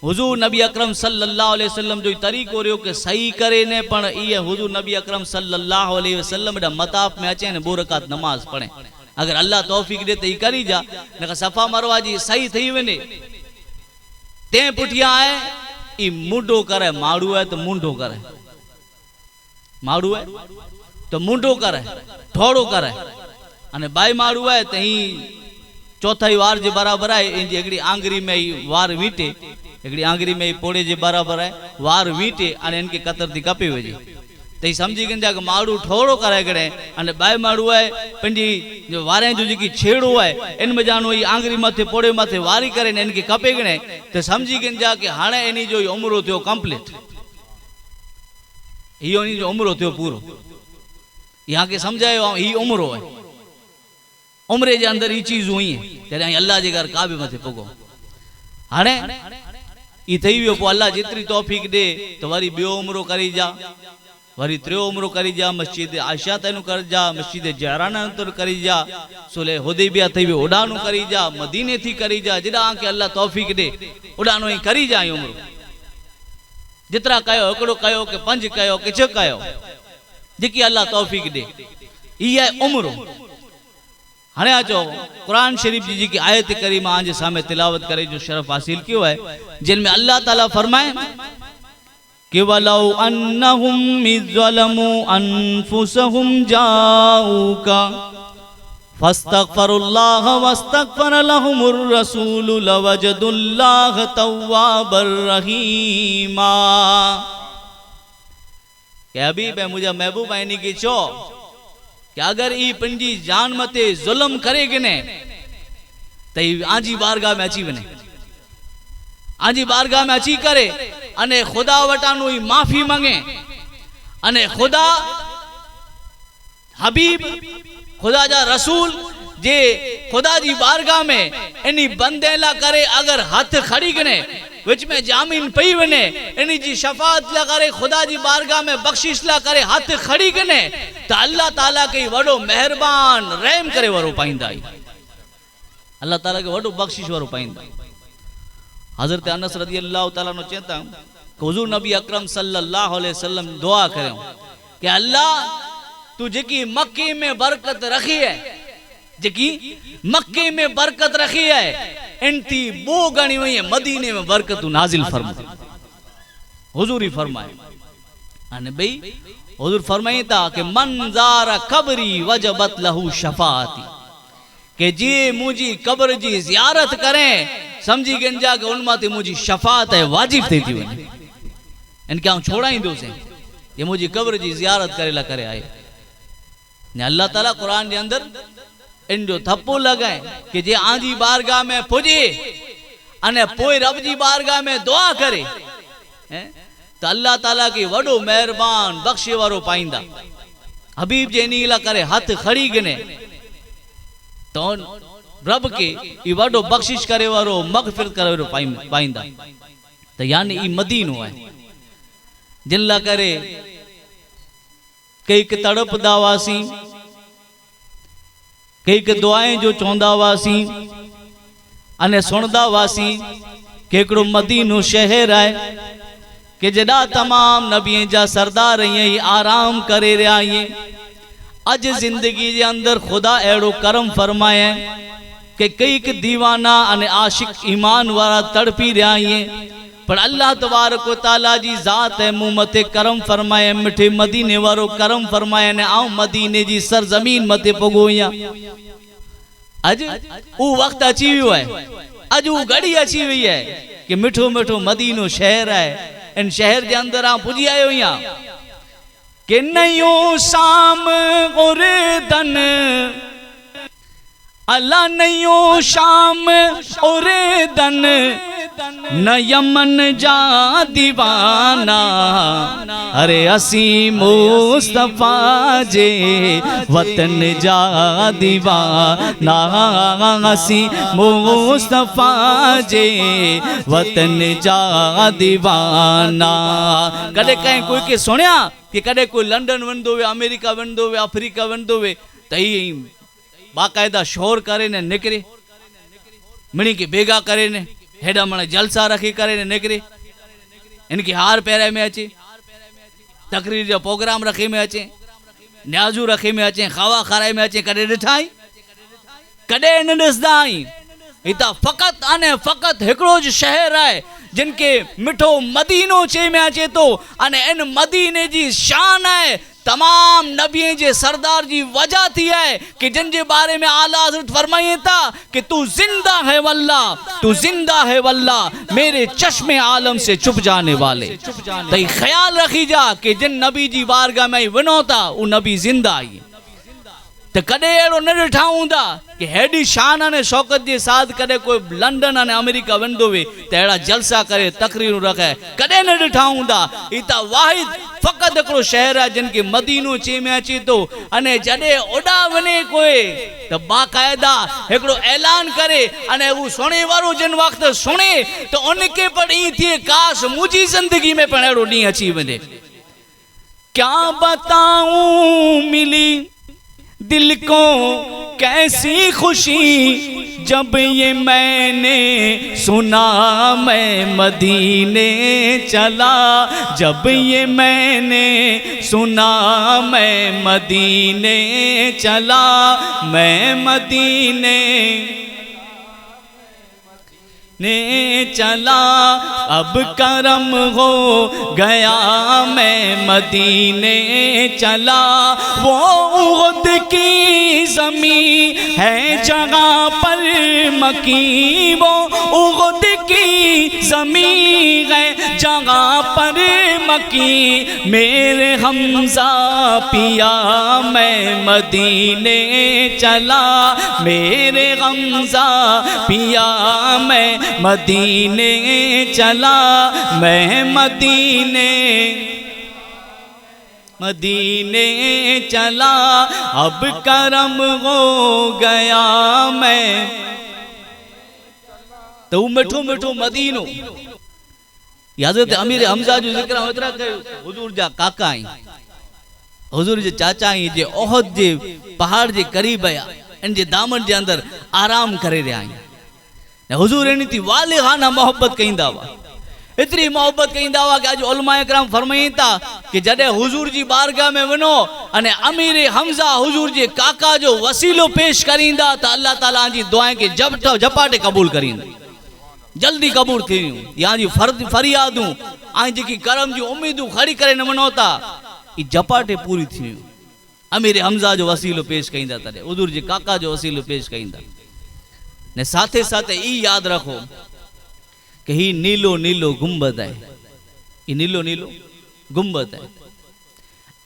حضور نبي اڪرم صلي الله عليه وسلم جو طريقو رهيو ڪه سعي ڪري نه پڻ ايئن حضور نبي اڪرم صلي الله عليه وسلم ڏا مطاف ۾ اچين ٻه رڪعت نماز پڙهين اگر الله توفيق ڏي ته هي ڪري جا نه ته صفا مروه جي سعي ٿي وڃي تنهن پٺيان آهي اي مونڍو ڪري ماڙو آهي ته مونڍو ڪري ماڙو آهي ته مونڍو ڪري ٺوڙو ڪري اني ٻائي ماڙو آهي ته هي چوٿائي وار جي برابر آهي ان جي هڪڙي آڱري ۾ هي وار ويٽي هڪڙي آڱري ۾ هي پوڙي جي برابر آهي وار ويٽي اني ان کي ڪتر ٿي ڪپي وجهي ته هي سمجهي گن جا ڪه ماڙو ٺوڙو ڪرائي ڪڙي اني ٻائي ماڙو آهي پنهنجي وارين جو جيڪي ڇيڙو آهي ان ۾ جانو هي آڱري مٿي پوڙي مٿي واري ڪري ان کي ڪپي ڪڙي ته سمجهي گن جا ڪه هاڻي انهي جو هي عمرو ٿيو ڪمپليٽ. هي انهي جو عمرو ٿيو پورو. يا ڪي سمجهايو آئون هي عمرو آهي. عمري جي اندر هي چيزون هئي جڏهن آئين الله جي گهر ڪعبي مٿي پڳو. هاڻي هي ٿي ويو پوء الله جيتري توفيق ڏي ته وري ٻيو عمرو ڪري جا وري تريو عمرو ڪري جا مسجد عائشه تائين ڪر جا مسجد جعرانه تائين ڪري جا صلح حديبيه ٿي ويو اوڏانهن ڪري جا مديني ٿي ڪري جا جيڏانهن کي الله توفيق ڏي اوڏانهن ئي ڪري جا هي عمرو. جيترا ڪيو، هڪڙو ڪيو ڪي پنج ڪيو ڪي ڇهه ڪيو، جيڪي الله توفيق ڏي. هي آهي عمرو. هاڻي اچو قرآن شريف جي جيڪي آيت ڪريمه آن جي سامهين تلاوت ڪري جو شرف حاصل ڪيو آهي، جن ۾ الله تعالي فرمائي ڪي ولو انهم اذ ظلموا انفسهم جاءوک فاستغفروا الله واستغفر لهم الرسول لوجدوا الله توابا رحيما ڪي حبيب ۽ منهنجا محبوب ۽ انهي کي چئو ڪي اگر اي پنهنجي جان مٿي ظلم ڪري گني ته اي آنجي بارگاهه ۾ اچي وڃي آنجي بارگاهه ۾ اچي ڪري اني خدا وٽانو اي معافي مڱي اني خدا حبيب، خدا جا رسول، جي خدا جي بارگاھ ۾ انهي بندي لا ڪري اگر هٿ کڙي ڳڻي، وچ ۾ جامين پئي وڃي، انهي جي شفاعت لا ڪري خدا جي بارگاھ ۾ بخشش لا ڪري هٿ کڙي ڳڻي ته الله تعالي کي وڏو مهربان رحم ڪري ورو پائيندا. الله تعالي کي وڏو بخشش وارو پائيندا. حضرت انس رضي الله تعالٰي عنه چين ٿا ته حضور نبي اڪرم صلي الله عليه وسلم دعا ڪريو ڪي الله تو جيڪي مڪي ۾ برڪت رکي آهي جيڪي مڪي ۾ برڪت رکي آهي ان تي ٻو گڻي وئي مديني ۾ برڪتون نازل فرما. حضور ئي فرمايو ان ٻئي حضور فرمائين ٿا ڪي من زار قبري وجبت له شفاعتي ڪي جي منهنجي قبر جي زيارت ڪرين، سمجهي گهنجا ڪي ان مان تي منهنجي شفاعت ۽ واجب ٿي ٿي وڃي. ان کي آئون ڇوڙائيندوسين، جي منهنجي قبر جي زيارت ڪري لا ڪري آيو. ۽ الله تعالي قرآن جي اندر ان جو ٿپو لڳائين ڪي جي آنجي بارگاھ ۾ پڄي ان پوء رب جي بارگاھ ۾ دعا ڪري ته الله تعالي کي وڏو مهربان بخشي وارو پائيندا. حبيب جي انهي لا ڪري هٿ کڙي گني ته رب کي اي وڏو بخشش ڪري وارو مغفرت ڪري وارو پائيندا ته يعني اي مدينو آهي جن لا ڪري ڪيڪ تڙپدا هئاسين ڪيڪ دعائين جو چوندا هئاسين اني سڻدا هئاسين ڪي هڪڙو مدينو شهر آهي ڪي جيڏا تمام نبين جا سردار ائين ئي آرام ڪري رهيا آهين. اڄ زندگي جي اندر خدا اهڙو ڪرم فرمائين ڪي ڪيڪ ديوانا اني عاشق ايمان وارا تڙپي رهيا آهين. پر الله تبارڪ و تعاليٰ جي ذات ۽ مون مٿي ڪرم فرمائي ۽ مٺي مديني وارو ڪرم فرمائي ۽ آئون مديني جي سرزمين مٿي پڳو آهيان. اڄ اهو وقت اچي ويو آهي، اڄ اهو گهڙي اچي وئي آهي ڪي مٺو مٺو مدينو شهر آهي، ان شهر جي اندر آئون پڄي آيو آهيان. ڪي نيون شام اردن. الا نيون شام اردن نه يمن جا ديوانا اري اسين مصطفيٰ جي وطن جا ديوانا اسين مصطفيٰ جي وطن جا ديوانا. ڪڏهن ڪنهن ڪوئي کي سڻيا ڪي ڪڏهن ڪوئي لنڊن ويندو هئي آمريڪا ويندو هئي آفريڪا ويندو هئي ته هي باقاعده شور ڪري نه نڪري، مڙئي کي ڀيڳا ڪري نه هيڏا مڙئي جلسا رکي ڪري نه نڪري، هن کي هار پهرائي ۾ اچي، تقرير جا پروگرام رکي ۾ اچي، نيازون رکي ۾ اچي، خوا کارائي ۾ اچي، ڪڏهن ڏٺا آهين؟ ڪڏهن نه ڏسندا آهين. هي ته فقط اني فقط هڪڙو ج شهر آهي جن کي مٺو مدينو چئي ۾ اچي ٿو اني ان مديني جي شان آهي تمام نبين جي سردار جي وجه ٿي آهي ڪي جن جي باري ۾ اعليٰ حضرت فرمائين ٿا ڪي تو زنده هي والله تو زنده هي والله ميري چشم عالم سي چپ جاني والي ته هي خيال رکي جا ڪي جن نبي جي بارگاھ ۾ ونو ٿا اهو نبي زنده آهي. ته ڪڏهن اهڙو نه ڏٺا هوندا ڪي هيڏي شان ۽ شوڪت جي ساٿ ڪڏهن ڪوئي لنڊن ۽ آمريڪا ويندو هئي ته اهڙا جلسا ڪري تقريرون رکائي ڪڏهن نه ڏٺا هوندا. هي ته واحد فقط هڪڙو شهر آهي جن کي مدينو چئي ۾ اچي ٿو ۽ جڏهن اوڏا وڃي ڪوئي ته باقاعده هڪڙو اعلان ڪري ۽ هو سڻي وارو جن وقت سڻي ته ان کي پڻ ائين ٿئي ڪاش منهنجي زندگي ۾ پڻ اهڙو ڏينهن اچي وڃي. ڪيا بتائون ملي دل ڪو ڪيسي خوشي جب يه مين ني سنا مين مديني چلا جب يه مين ني سنا مين مديني چلا مين مديني ني چلا اب ڪرم هو گيا مين مديني چلا وو احد ڪي زمين هي جهان پر مڪين وو احد ڪي زمين هي جهان پر مڪين ميري حمزه پيا مين مديني چلا ميري حمزه پيا مين مديني چلا مين مديني مديني چلا اب ڪرم هو گيا مين ته هو مٺو مٺو مدينو. هي حضرت امير حمزه جو ذڪر آئون ايترا ڪيو ته حضور جا ڪاڪا ۽ حضور جي چاچا ۽ جي احد جي پهاڙ جي قريب آيا ان جي دامن جي اندر آرام ڪري رهيا آهن ۽ حضور انهن تي والغانه محبت ڪيندا هئا ايتري محبت ڪيندا هئا ڪي اڄ علماء ڪرام فرمائين ٿا ڪي جڏهن حضور جي بارگاह ۾ وڃو ۽ امير حمزه حضور جي ڪاڪا جو وسيلو پيش ڪريندا ته الله تعالي آن جي دعائن کي جهپاٽي قبول ڪريندو. جلدي قبول ٿي ويون يا جي فرد فريادون ۽ جيڪي ڪرم جون اميدون کڙي ڪري نه وڃو ٿا اي جهپاٽي پوري ٿي ويون. امير حمزه جو وسيلو پيش ڪئيندا تڏهن حضور جي ڪاڪا جو وسيلو پيش ڪئيندا ۽ ساٿي ساٿي اي ياد رکو ڪه هي نيلو نيلو گنبد آهي هي نيلو نيلو گنبد آهي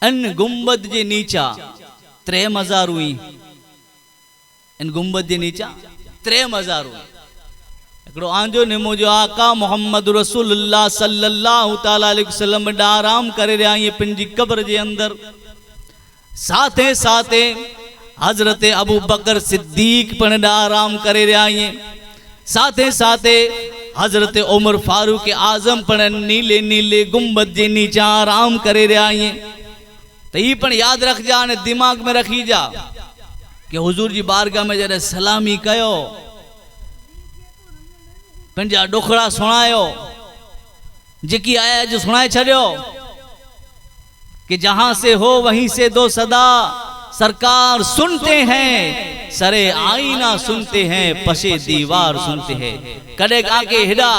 ان گنبد جي نيچا تري مزارون اي ان گنبد جي نيچان تري مزارون آهن. هڪڙو آنجو نمو جو آقا محمد رسول الله صلي الله تعالٰي عليه وسلم ڏانهن آرام ڪري رهيا آهين پنهنجي قبر جي اندر. ساٿي ساٿي حضرت ابوبڪر صديق پڻ ڏانهن آرام ڪري رهيا آهين. ساٿي ساٿي حضرت عمر فاروق اعظم پڻ نيلي نيلي گنبد جي نيچان آرام ڪري رهيا آهين. ته هي پڻ ياد رکجا ۽ دماغ ۾ رکيجا ڪي حضور جي بارگاھ ۾ جڏهن سلامي ڪيو پنهنجا ڏکڙا سڻايو جيڪي آيا جو سڻائي ڇڏيو ڪي جهان سي هو وهين سي دو صدا سرڪار سنتي هين سر آئينه سنتي هين پشي ديوار سنتي هين ڪڏهن ڪاڪي هيڏا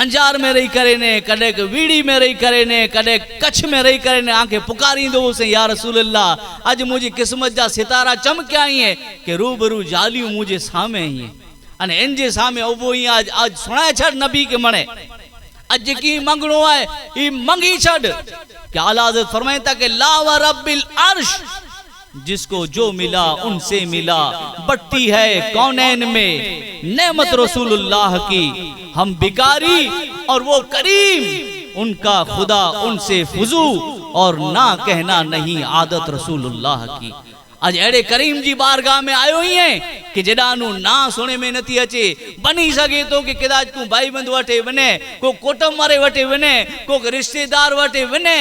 انجار ۾ رهي ڪري ني، ڪڏهن ويڙهي ۾ رهي ڪري ني، ڪڏهن ڪڇ ۾ رهي ڪري ني آنکي پڪاريندو هوس يا رسول الله! اڄ منهنجي قسمت جا ستارا چمڪيا آهين ڪي روبرو جاليون منهنجي سامهين آهين ۽ ان جي سامهين اڀو آهين اڄ اڄ سڻائي ڇڏ نبي کي مڻي اڄ جيڪي منگڻو آهي هي منگي ڇڏ ڪي اعليٰ حضرت فرمائين ٿا ڪي لا ورب العرش! जिसको जो मिला उनसे मिला, बटती है कौनैन में नेमत रसूलुल्लाह की। हम भिखारी और वो करीम, उनका खुदा उनसे फुजू और ना कहना नहीं आदत रसूलुल्लाह की। अॼु अहिड़े करीम जी बारगाह में आयो ई आहे की जेॾा ना सुणे में नथी अचे। बनी सघे थो की कदाच तूं भाईबंद वटे वञे, को कुटुंब वारे वटे वञे, को रिश्तेदार वटे वञे,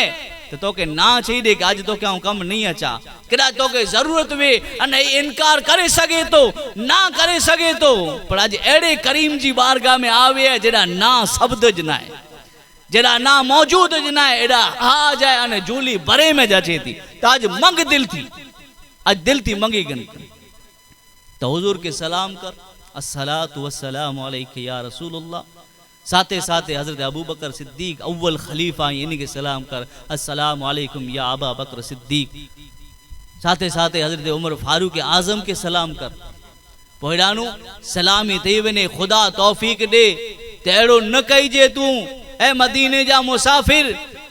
त तोखे ना चई ॾे की अॼु तोखे आउं कमु नहीं अचां। कदाच तोखे ज़रूरत हुए अने इनकार करे सघे थो, ना करे सघे थो, पर अॼु अहिड़े करीम जी बारगाह में आवे आहे जेॾा ना शब्द ज न आहे, जेॾा ना मौजूद ज न आहे, एॾा हा जाए अने झूली भरे में अचे थी। त अॼु मंग दिल थी, अॼु दिल थी मंगी गन त हुज़ूर खे सलाम कर, अस्सलातु वस्सलामु अलैका या रसूलुल्लाह। साथे साथे हज़रत अबू बकर सिद्दीक अव्वल ख़लीफ़ा इन खे सलाम कर, अस्सलामु अलैकुम या अबा बकर सिद्दीक। साथे साथे हज़रत उमर फारूक आज़म खे सलाम कर। पोइ हेॾां सलामी थी वञे, ख़ुदा तौफ़ीक ॾे त अहिड़ो न कइजे तूं, ऐं मदीने जा मुसाफ़िर,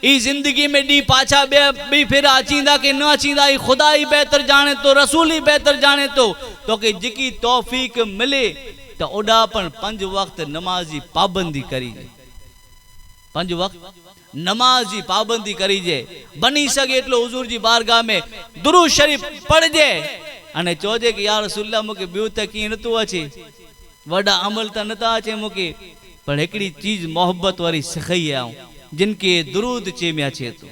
ई ज़िंदगी में ॾींहुं पाछा ॿी फेरा अचींदा की न अचींदा, ई ख़ुदा ई बहितर ॼाणे थो, रसूल ई बहितर ॼाणे थो। तोखे जेकी तौफ़ीक मिले त ओॾा पण पंज वक़्त नमाज़ जी पाबंदी करीजे, पंज वक़्त नमाज़ जी पाबंदी करीजे। बनी सघे एतिरो हुज़ूर जी बारगाह में दुरूद शरीफ़ पढ़िजे अने चओजे की या रसूलुल्लाह मूंखे ॿियो त कीअं नथो अचे, वॾा अमल त नथा अचे मूंखे, पर हिकिड़ी चीज़ मोहबत वारी सिखई आहे जिनके दुरूद चे में अचे थो।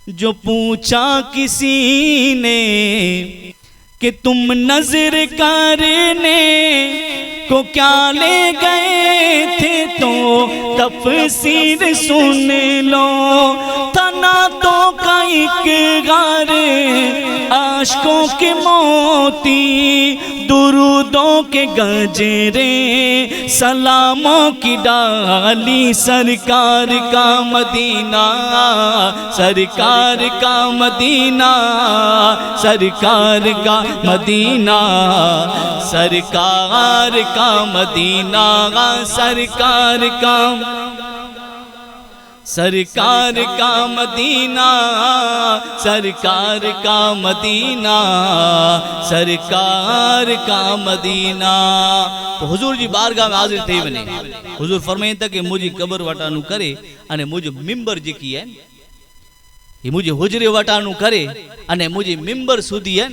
जो पूछा किसी ने कि तुम नजर करने को क्या ले गए थे, तो तफसीर सुन लो। तना तो का एक गार आशिकों के मोती, दुरूदों के गजरे, सलामों की डाली, सरकार का मदीना, सरकार का मदीना, सरकार का मदीना, सरकार का मदीना, सरकार का, सरकार का मदीना, सरकार का मदीना, सरकार का मदीना। तो हुज़ूर जी बारगाह में हाज़िर थी वञे। हुज़ूर फरमाईनि था की मुंहिंजी क़बर वटानू करे अने मुंहिंजो मिंबर जेकी आहे ही मुंहिंजे हुजरे वटानू करे अने मुंहिंजी मिंबर सुधी आहे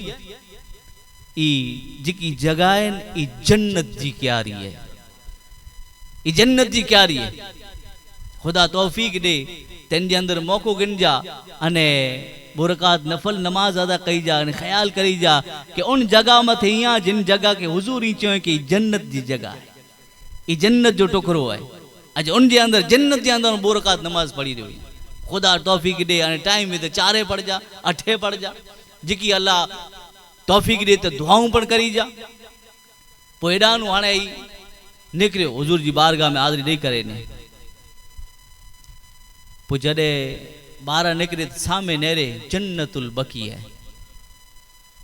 ई जेकी जॻह आहे ई जन्नत जी क्यारी आहे, ई जन्नत जी क्यारी आहे। ख़ुदा तौफ़ीक ॾे तंहिंजे अंदरि मौक़ो गिनजा अने बुरकात नफ़ल नमाज़ अदा कई जा अने ख़्यालु करी जा कि उन जॻह मथे ईअं जिन जॻह खे हुज़ूर ई चयो की जन्नत जी जॻह आहे, ई जन्नत जो टुकड़ो आहे। अॼु उन जे अंदरि जन्नत जे अंदरि बुरकात नमाज़ पढ़ी रहियो आई। ख़ुदा तौफ़ीक ॾे अने टाइम में त चारे पढ़ जा, अठे पढ़ जा, जेकी अलाह तौफ़ीक ॾे त दुआऊं पण करी जा। पोइ हेॾां हाणे ई निकिरियो हुज़ूर जी बारगाह में हाज़िरी ॾेई करे ने। पोइ जॾहिं ॿाहिरां निकिरे त साम्हूं नेरे जन्नतुल बकी आहे,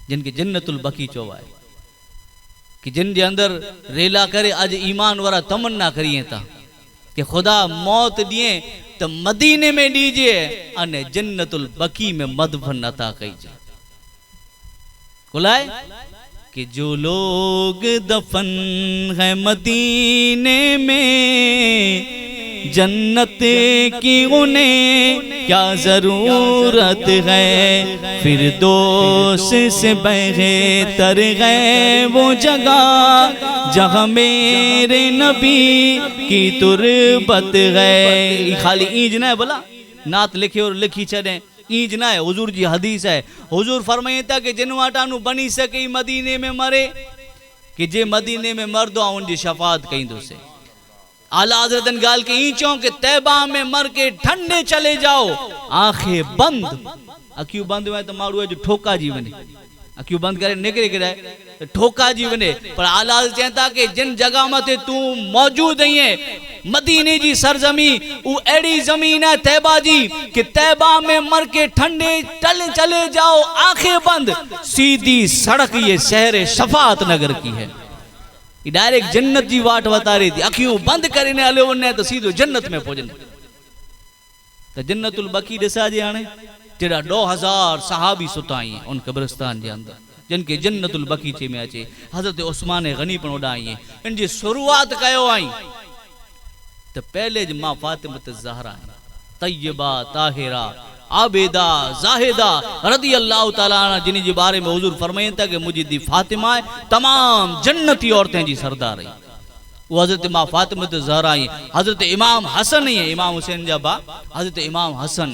जिनखे जन्नतुल बकी चओ आहे कि जिन जे अंदरि रेला करे अॼु ईमान वारा तमन्ना करिए था कि ख़ुदा मौत ॾिए त मदीने में ॾीजे अने जन्नतुल बकी में मदफन अता कईजे। कुलाए कि जो लोग दफन है मदीने में, जन्नत की उन्हें क्या ज़रूरत है, फिरदौस से बेहतर है वो जगह जहाँ मेरे नबी की तुरबत है। खाली ईज न है भला नात लिखे और लिखी छॾे, ईज न है, हुज़ूर जी हदीस है। हुज़ूर फरमाए था कि जिन वाटानू बनी सके मदीने में मरे, कि जे मदीने में मरदो आउं उनजी शफाअत कईंदोसीं। आला हज़रत इन ॻाल्हि खे ईअं चओ कि तैबा में मर के ठंडे चले जाओ, आंखें बंद, अखियूं बंद हुए त माण्हू जो ठोका जी वञे, अखियूं बंद करे निकिरे करे त ठोका जी वञे। पर आला हज़रत चवन था कि जिन जॻह मथे तूं मौजूद आहीं मदीने जी सरज़मी, उहो अहिड़ी ज़मीन आहे तैबा जी कि तैबा में मर के ठंडे टल चले जाओ, आंखें बंद, सीधी सड़क ये शहर शफाअत नगर की है। डायरेक्ट जन्नत जी वाट वतारे थी, अखियूं बंद करे ने हलियो वञे त सीधो जन्नत में पहुंचने। त जन्नतुल बकी ॾिसाजे हाणे جيڏا 10,000 صحابي ستا آهن ان قبرستان جي اندر، جن کي جنت البقيع چئي ۾ اچي. حضرت عثمان غني پڻ اوڏا آهين. ان جي شروعات ڪيو آهين ته پهلي جي مان فاطمة الزهرا آهين، طيبه، طاهره، عابده، زاهده رضي الله تعالٰي عنها، جن جي باري ۾ حضور فرمائين ٿا ڪه منهنجي ڌي فاطمه آهي تمام جنتي عورتين جي سردار آهين. اهو حضرت مان فاطمة الزهرا آهين، حضرت امام حسن آهين، امام حسين جا ڀاء حضرت امام حسن،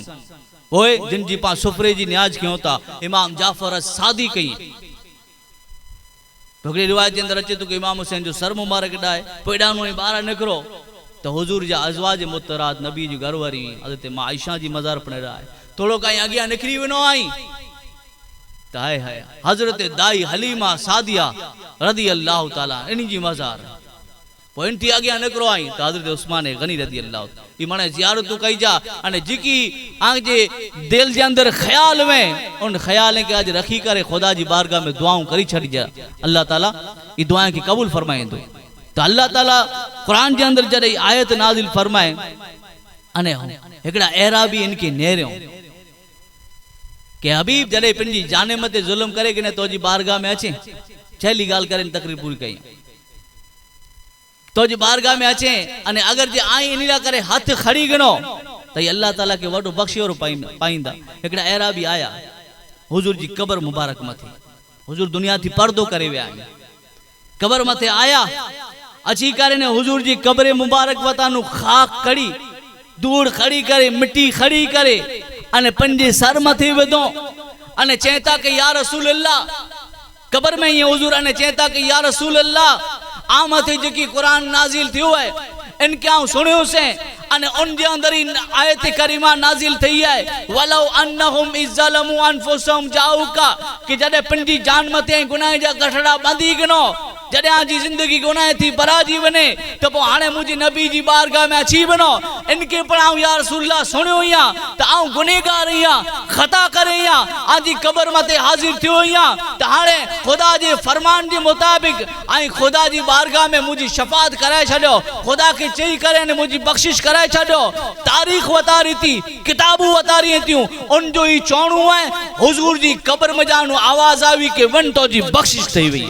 پوء جن جي پان سفري جي نياز کيون ٿا، امام جعفر الصادق آهين. هڪڙي روايت جي اندر اچي ٿو ڪه امام حسين جو سر مبارڪ ڏاهي پوء ايڏانهن وڃي ٻاهر نڪرو ته حضور جا ازواج مطهرات نبي جي گهر واري حضرت مان عائشه جي مزار پڻ ايڏانهن آهي. ٿورو ڪائين اڳيان نڪري وڃو آهين ته هاء هاء حضرت دائي حليمه سعديه رضي الله تعالٰي عنها انهي جي مزار. پوء ان ٿي اڳيان نڪرو آئين ته حضرت عثمان غني رضي الله هي معنيٰ زيارتون ڪئي جا اني جيڪي آن جي دل جي اندر خيال وين ان خيالين کي اڄ رکي ڪري خدا جي بارگاھ ۾ دعائون ڪري ڇڏ جا الله تعالي اي دعائن کي قبول فرمائيندو ته الله تعالي قرآن جي اندر جڏهن آيت نازل فرمائي اني هڪڙا اعرابي ان کي نهريون ڪي حبيب جڏهن پنهنجي جانب تي ظلم ڪري ڪنه تو جي بارگاھ ۾ اچين چهلي ڳالهه ڪري تقرير پوري ڪئي تو جي بارگاھ ۾ اچين اني اگر جي آئين انهي لاء ڪري هٿ کڙي گنو ته هي الله تعالي کي وڏو بخشيورو پائيندا. هڪڙا اعرابي آيا حضور جي قبر مبارڪ مٿي، حضور دنيا ٿي پردو ڪري ويا آهن، قبر مٿي آيا اچي ڪري ني حضور جي قبر مبارڪ وتانو خاڪ کڙي ڌوڙ کڙي ڪري مٽي کڙي ڪري اني پنهنجي سر مٿي وڌو اني چئين ٿا ڪي يا رسول الله قبر ۾ ائين حضور ان چين ٿا ڪه يا رسول الله آن مٿي جيڪي قرآن نازل ٿيو آهي ان کي آئون سڻيو سين ان ان جي اندر ئي آيت ڪريمه نازل ٿئي آهي ولو انهم اذ ظلموا انفسهم جاءوک ڪه جڏهن پنهنجي جان مٿي ۽ گناهه جا ڳٺڙا ٻنڌي گنو جڏهن آن جي زندگي گناهه ٿي براجي وڃي ته پوء هاڻي منهنجي نبي جي بارگاهه ۾ اچي وڃو. ان کي پڻ آئون يا رسول الله سڻيو اهيان ته آئون گنهگار اهيان، خطا ڪري اهيان، آن جي قبر مٿي حاضر ٿيو اهيان ته هاڻي خدا جي فرمان جي مطابق ۽ خدا جي بارگاهه ۾ منهنجي شفاعت ڪرائي ڇڏيو، خدا کي چئي ڪري ۽ منهنجي بخشش ڪرائي ڇڏيو. تاريخ وتاري ٿي، ڪتابون وتارين ٿيون، ان جو هي چوڻو آهي، حضور جي قبر منجهان آواز آئي ڪي وڃ تو جي بخشش ٿئي وئي.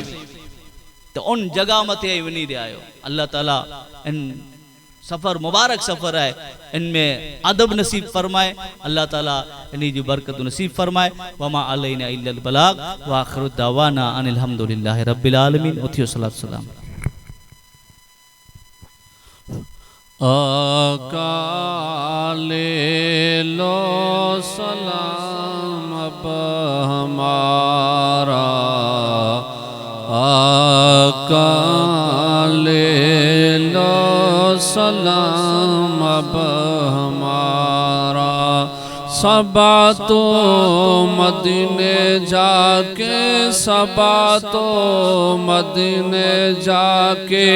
ته ان جڳهه مٿي ۽ وڃي رهيا آهيو. الله تعالي ان سفر مبارڪ سفر آهي ان ۾ ادب نصيب فرمائي الله تعالي انهي جون برڪتون نصيب فرمائي وما علينا الا البلاغ واخر دعوانا ان الحمد لله رب العالمين اٿيو صلوة سلام. آقا لي لو سلام اب همارا آقا لي لو سلام اب همارا صبا تو مديني جا ڪي صبا تو مديني جا ڪي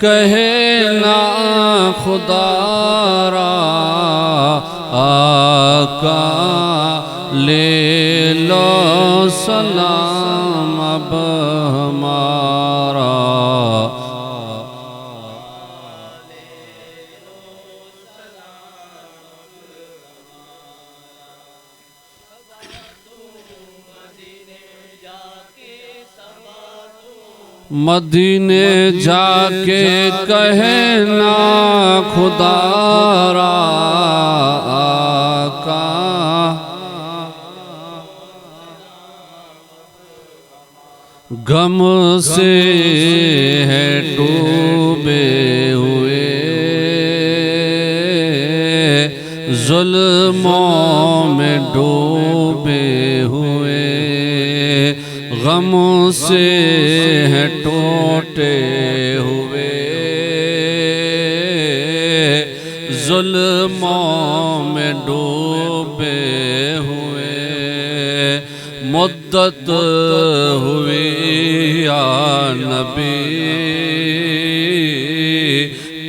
ڪهي نا خدا را آقا لي لو سلام اب همارا. مديني جا ڪي ڪهي نا خدا را آقا. غم سي هي ڊوبي هوئي ظلمون ۾ ڊوبي هوئي غم سي هي ٽوٽي هوئي ظلمون ۾ ڊوبي هوئي. مدت هئي يا نبي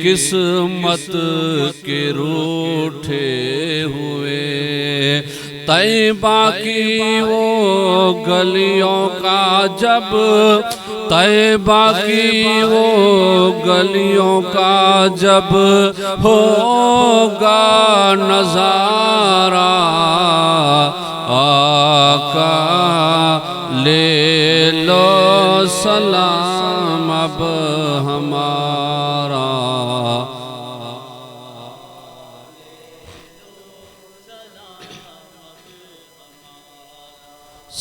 قسمت ڪي روٺي هئي طيبه ڪي وو گليون ڪا جب طيبه ڪي وو گليون ڪا جب هوگا نظارا.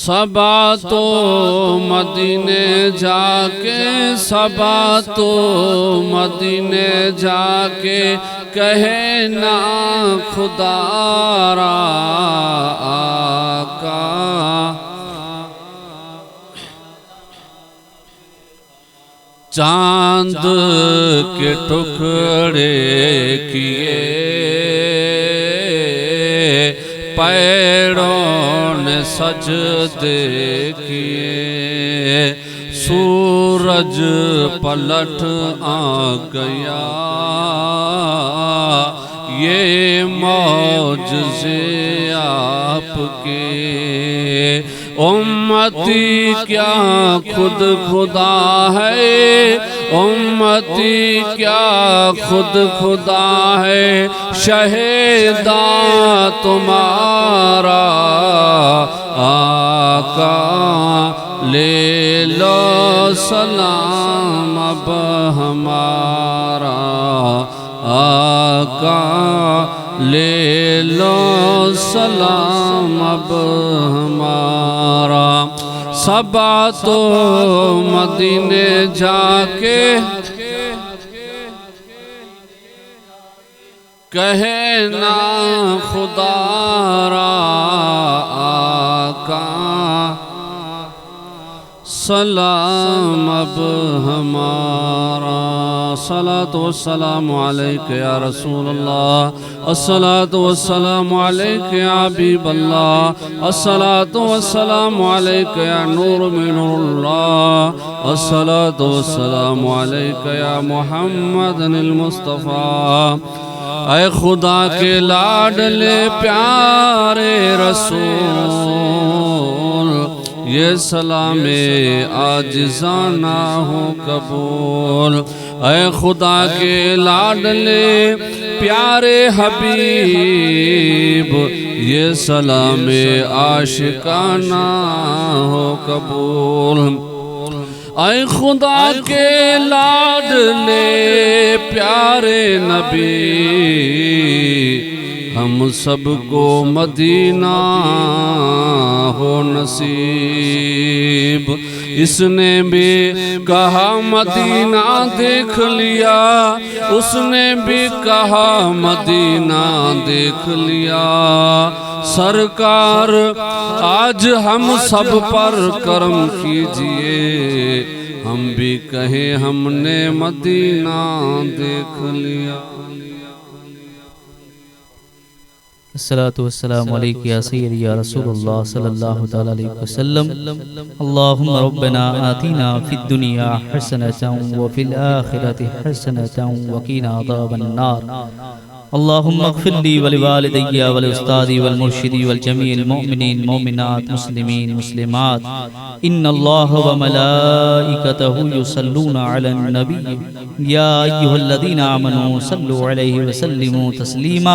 सबा तो मदीने जाके, सबा तो मदीने जाके कहे ना खुदारा आका। चांद के टुकड़े किए, पैरों ने सजदे किए, सूरज पलट आ गया, ये मौजज़े आपके। उम्मती क्या खुद खुदा है, उम्मती क्या खुद खुदा है, शहीदा तुम्हारा आका। ले लो सलाम अब हमारा आका, ले लो सलाम अब हमारा। सबा तो मदीने जाके कहे ना खुदारा आका, सलाम अब हमारा। सलातो वस्सलामु अलैका या रसूल अल्लाह, अस्सलातु वस्सलामु अलैका या हबीब अल्लाह, अस्सलातु वस्सलामु अलैका या नूर मिन नूरुल्लाह, अस्सलातु वस्सलामु अलैका या मुहम्मद मुस्तफ़ा। ऐ खुदा के लाडले प्यारे रसूल, ये सलामे आजिज़ाना हो कबूल। ऐ खुदा के लाडले प्यारे हबीब, ये सलामे आशिकाना हो कबूल। ऐ खुदा के लाडले प्यारे नबी, हम सबको मदीना हो नसीब। इसने भी कहा मदीना देख लिया, उसने भी कहा मदीना देख लिया। सरकार आज हम सब पर करम कीजिए, हम भी कहें हमने मदीना देख लिया। अस्सलातु वस्सलामु अलैका या सय्यदी या रसूलुल्लाह सल्लल्लाहु तआला अलैहि वसल्लम। अल्लाहुम्मा रब्बना आतिना फिद दुनिया हसनतन व फिल आखिरति हसनतन व क़िना अज़ाबन नार। अल्लाहुम्मा अग़फिर ली व लिवालिदैया व लिउस्तादी वल मुर्शिदी वल जमीइल मुमिनीन मुमिनात मुस्लिमीन मुस्लिमात। इन्नल्लाह व मलाइकतहु युसल्लूना अलन नबी या अय्युहल्लज़ीना आमनू सल्लु अलैहि व सल्लिमू तस्लीमा।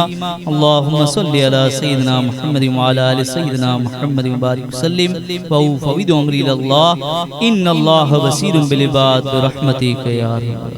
अल्लाहुम्मा सल्लि अला सय्यिदिना मुहम्मद व अला आलि सय्यिदिना मुहम्मद व बारिक वसल्लिम। व उफ़व्विदु अमरी इलल्लाह इन्नल्लाह बसीरुन बिल इबाद बिरहमतिक या अरहमर।